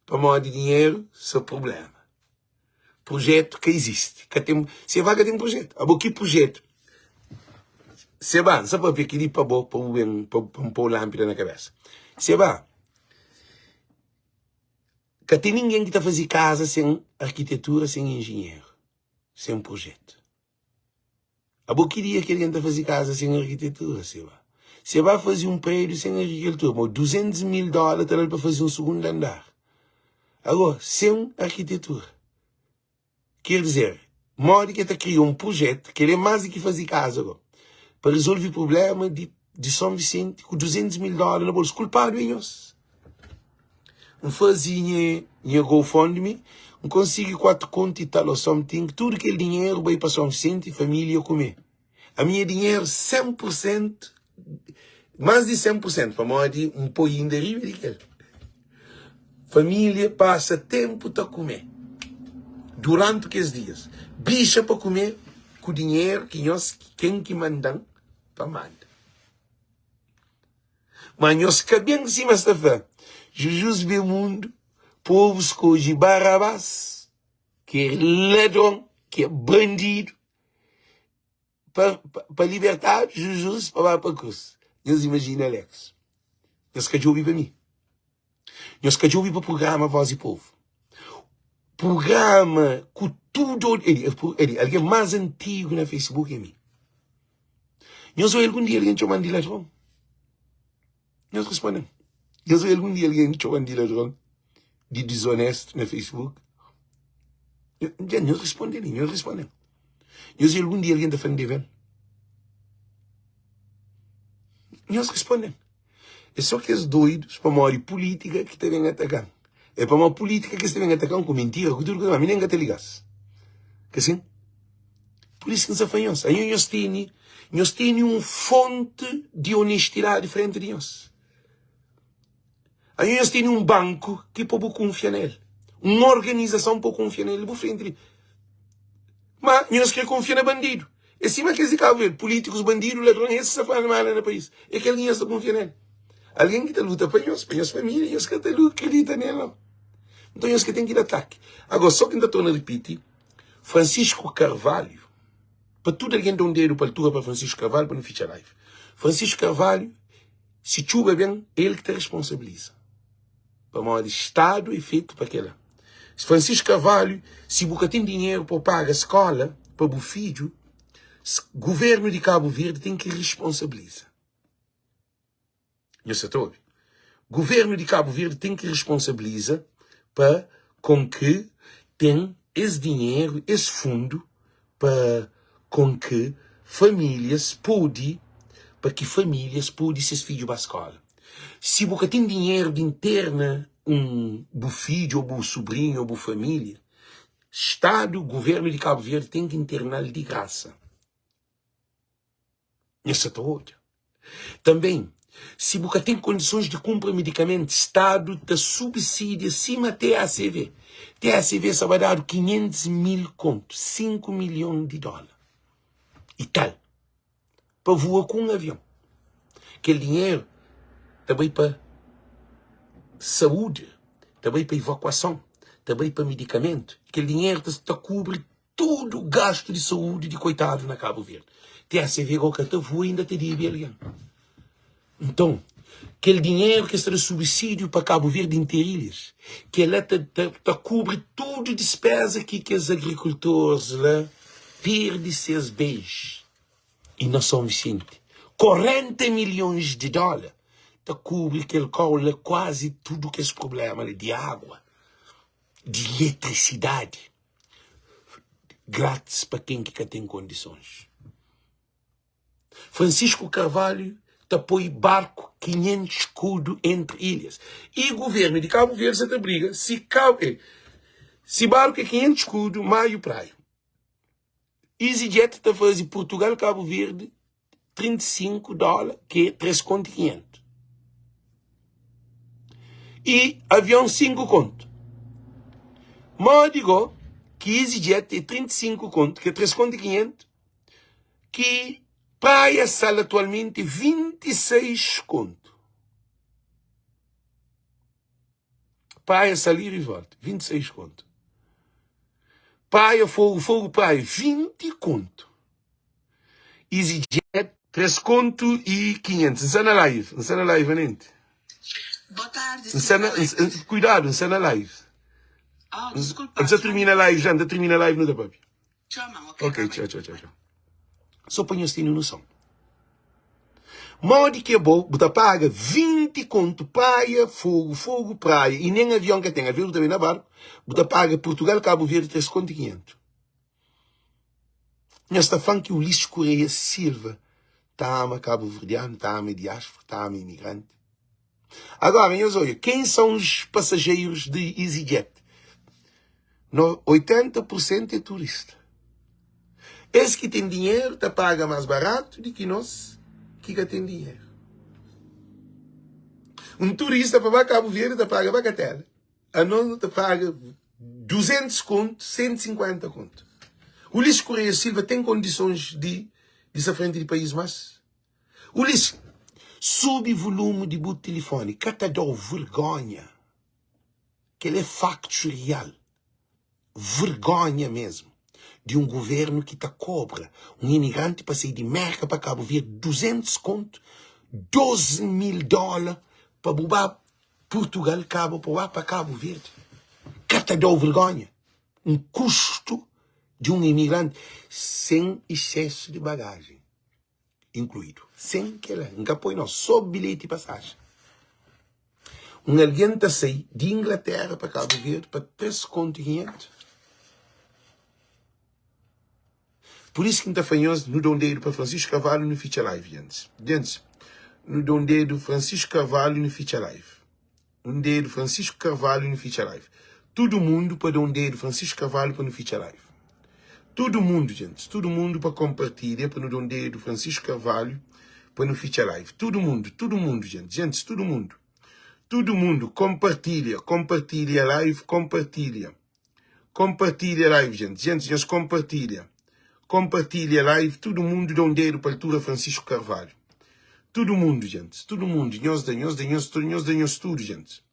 Pamodi dinheru so prublema. Prujetu ka izisti. Ka ten, Seba ka ten prujetu. Abo ki prujetu? Seba, N sa papia kili pa bo, pa bu ben, pa N pou lanpida na kabesa. Seba, ka ten ningen ki ta fazi kaza sen arkitetura, sen injinheru, sen prujetu. Abo ki dia ki algen ta faze kaza sen arkitetura? Se ba Se ba faze un prédiu sen arkitetura, mo 200 mil dóla ta dal pa faze un sugundu andar. Ago, sen arkitetura. Ker dizer, modi ki el ta kria un prujetu, kel é más di ki faze kaza go, pa rezolve prubléma di di Son Visenti ku 200 mil dóla na bolsu. Kulpadu é nhos. N faze nha nha GoFundMe, N konsigi 4 kontu i tal o something, tudu kel dinheru bai pa Son Visenti, familia kume. Ami nha dinheru 100 pur sentu, más di 100 pur sentu, pamodi N poi inda riba di kel. Familia pasa tenpu ta kume duranti kes dias. Bixa pa kume ku dinheru ki nhos, ken ki manda-m pa manda. Ma nhos ka ben sima es ta fla, Jujus ben mundu, povu skodje Barabás, ki é ladron, ki é bandidu, pa, pa, pa libertadu Jujus pa ba pa krus. Nhos imajina Alex. Nhos ka djobe pa mi. Nhos ka djobe pa prugrama Voz di Povu. Prugrama ku tudu eli, algen más antigu na Facebook é mi. Nhos oi algun dia algen txoma-m di ladron? Nhos responde-m. Nhos oi algun dia algen txoma-m di ladron, di dizonestu na Facebook? Dja nhos responde li, nhos responde-m. Nhos oi algun dia algen ta fla-m debe-m? Nhos responde-m. É só kes doidus pamodi pulítika ki ta ben ataka-m. É pamodi pulítika ki es ta ben ataka-m ku mintira, ku tudu kuza, ma mi nen N ka ta liga-s. Ka sin? Pur isu ki N sta fla nhos, anho nhos tene, nhos tene un fonti di onestidadi frenti di nhos. Anho nhos tene un banku ki pa bu kunfia na el, un organizason pa bu kunfia na el, bu frenti li. Ma nhos kre kunfia na bandidu. É sima kes di Kabu Verdi, pulítikus, bandidu, ladron, es ki sta fla manda na país. É kel ki nhos ta kunfia nel. Algen ki ta luta pa nhos, pa nhos família, nhos ka ta kridita nel nau. Nton nhos ka ten ki da ataki. Agora, só ki N ta torna ripiti, Francisco Carvalho, pa tudu algen da un dedu pa altura pa Francisco Carvalho pa nu fitxa live. Francisco Carvalho, si txuba ben, é el ki ta responsabiliza. Pamodi Stadu é fetu pa kela. Francisco Carvalho, si bu ka ten dinheru pa bu paga skola pa bu fidju, governu di Kabu Verdi ten ki responsabiliza. Nhos sa ta obi? Governu di Kabu Verdi ten ki responsabiliza pa kon ki ten es dinheru, es fundu pa kon ki famílias pode, pa ki famílias pode ses fidju ba skola. Si bu ka ten dinheru di interna un bu fidju ou bu subrinhu ou bu família, Stadu, governu di Kabu Verdi ten ki internal di grasa. Nhos sa ta odja. Tanben, si bu ka ten kondisons di kunpra medikamentu, Stadu ta subsidia sima TACV. TACV sa ba dadu 500 mil kontu, 5 milhon di dóla i tal, pa vua ku un avion. Kel dinheru ta bai pa saúdi, ta bai pa evakuason, ta bai pa medikamentu. Kel dinheru ta kubri Tudu gastu di saúdi di koitadu na Kabu Verdi. TSV go ka ta vua inda ta debe algen. Nton, kel dinheru ki es ta da subsídiu pa Kabu Verdi interilhas, kel-la ta, ta, ta kubri tudu dispéza ki kes agrikultores la perde ses bens. I na Son Visenti, 40 milhons di dóla ta kubri kel kau la kuazi tudu kes prubléma la di agua, di iletrisidadi, grátis pa ken ki ka ten kondisons. Francisco Carvalho ta poi barku 500 skudu entri ilhas. I guvernu di Kabu Verdi sa ta briga si ka, eh, si barku é 500 skudu, Maio Praia. EasyJet ta faze Portugal Kabu Verdi 35 dóla ki é 3 kontu i 500. I avion 5 kontu. Modi go ki EasyJet é 35 kontu ki é 3 kontu i 500 ki Praia Sal atualmenti é 26 kontu. Praia Sal ira i volta, 26 kontu. Praia Fogo, Fogo Praia, 20 kontu. EasyJet, 3 kontu i 500. N sta na live, N sta na live anente. Boa tarde, N sta senhor na, Alex. cuidado, N sta na live. Oh, N desculpa, sta tchau. termina live já, N ta termina live nu ta papia. Tchau, man. Ok, Ok, bye bye. tchau, tchau, tchau, tchau. Só pa nhos tene noção. Modi ki é bo, bu ta paga 20 kontu praia, fogo, fogo, praia, e nem avião ka ten, avião bu ta ben na barku, bu ta paga Portugal, Cabo Verde 3 kontu e 500. Nhos ta flan ki Ulisses Correia Silva ta ama cabo verdiano, ta ama diáspora, ta ama imigrante. Agora, nhos odja, quem são os passageiros de EasyJet? No, 80% é turista. Es ki ten dinheru ta paga más baratu di ki nos ki ka ten dinheru. Un turista pa ba Kabu Verdi ta paga bagatela. Anos nu ta paga 200 kontu, 150 kontu. Ulisses Correia Silva ten kondisons di di sta frenti di país mas? Ulisses, subi volume di bu tilifoni, ka ta dau vergonha. Kel é faktus real. Vergonha mesmo di un governo ki ta kobra un imigranti pa sai di Merka pa Kabu Verdi 200 kontu, 12 mil dola pa bu ba Portugal kaba pa ba pa Kabu Verdi. Ka ta dau vergonha un kustu di un imigranti sen exsesu di bagajen inkluidu. Sen kela, N ka poi no, so bilheti pasajen. Un algen ta sai di Inglaterra pa Kabu Verdi pa 3 kontu i 500. Pur isu ki N ta fla nhos, nu da un dedu pa Francisco Carvalho nu fitxa live, gentis. Gentis, nu da un dedu Francisco Carvalho nu fitxa live. Un dedu Francisco Carvalho nu fitxa live. Tudu mundu pa da un dedu Francisco Carvalho pa nu fitxa live. Tudu mundu, gentis, tudu mundu pa konpartilha pa nu da un dedu Francisco Carvalho pa nu fitxa live. Tudu mundu, tudu mundu, gentis, gentis, tudu mundu. Tudu mundu konpartilha, konpartilha live, konpartilha. Compartilha live gente Gente nhos compartilha Compartilha live Tudo mundo da um dedo pa altura Francisco Carvalho Tudo mundo gente Tudo mundo Nhos da nhos da nhos tudo nhos da nhos tudo gente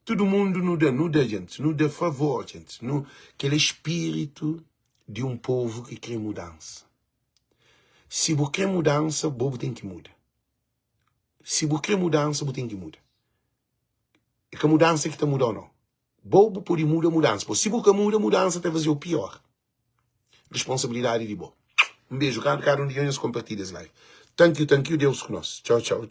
Tudo mundo nu da nu da gente Nu da favor gente Nu kel espírito de um povo ki kre mudança Si bu kre mudança bo bu tem ki muda Si bu kre mudança bu tem ki muda É ka mudança ki ta mudau nau Bo bu pode muda mudansa po si bu ka muda mudansa ta fazeu pior responsabilidade di bo um beijo cada cada um di nhos compartilha es live thank you thank you Deus ku nos tchau tchau.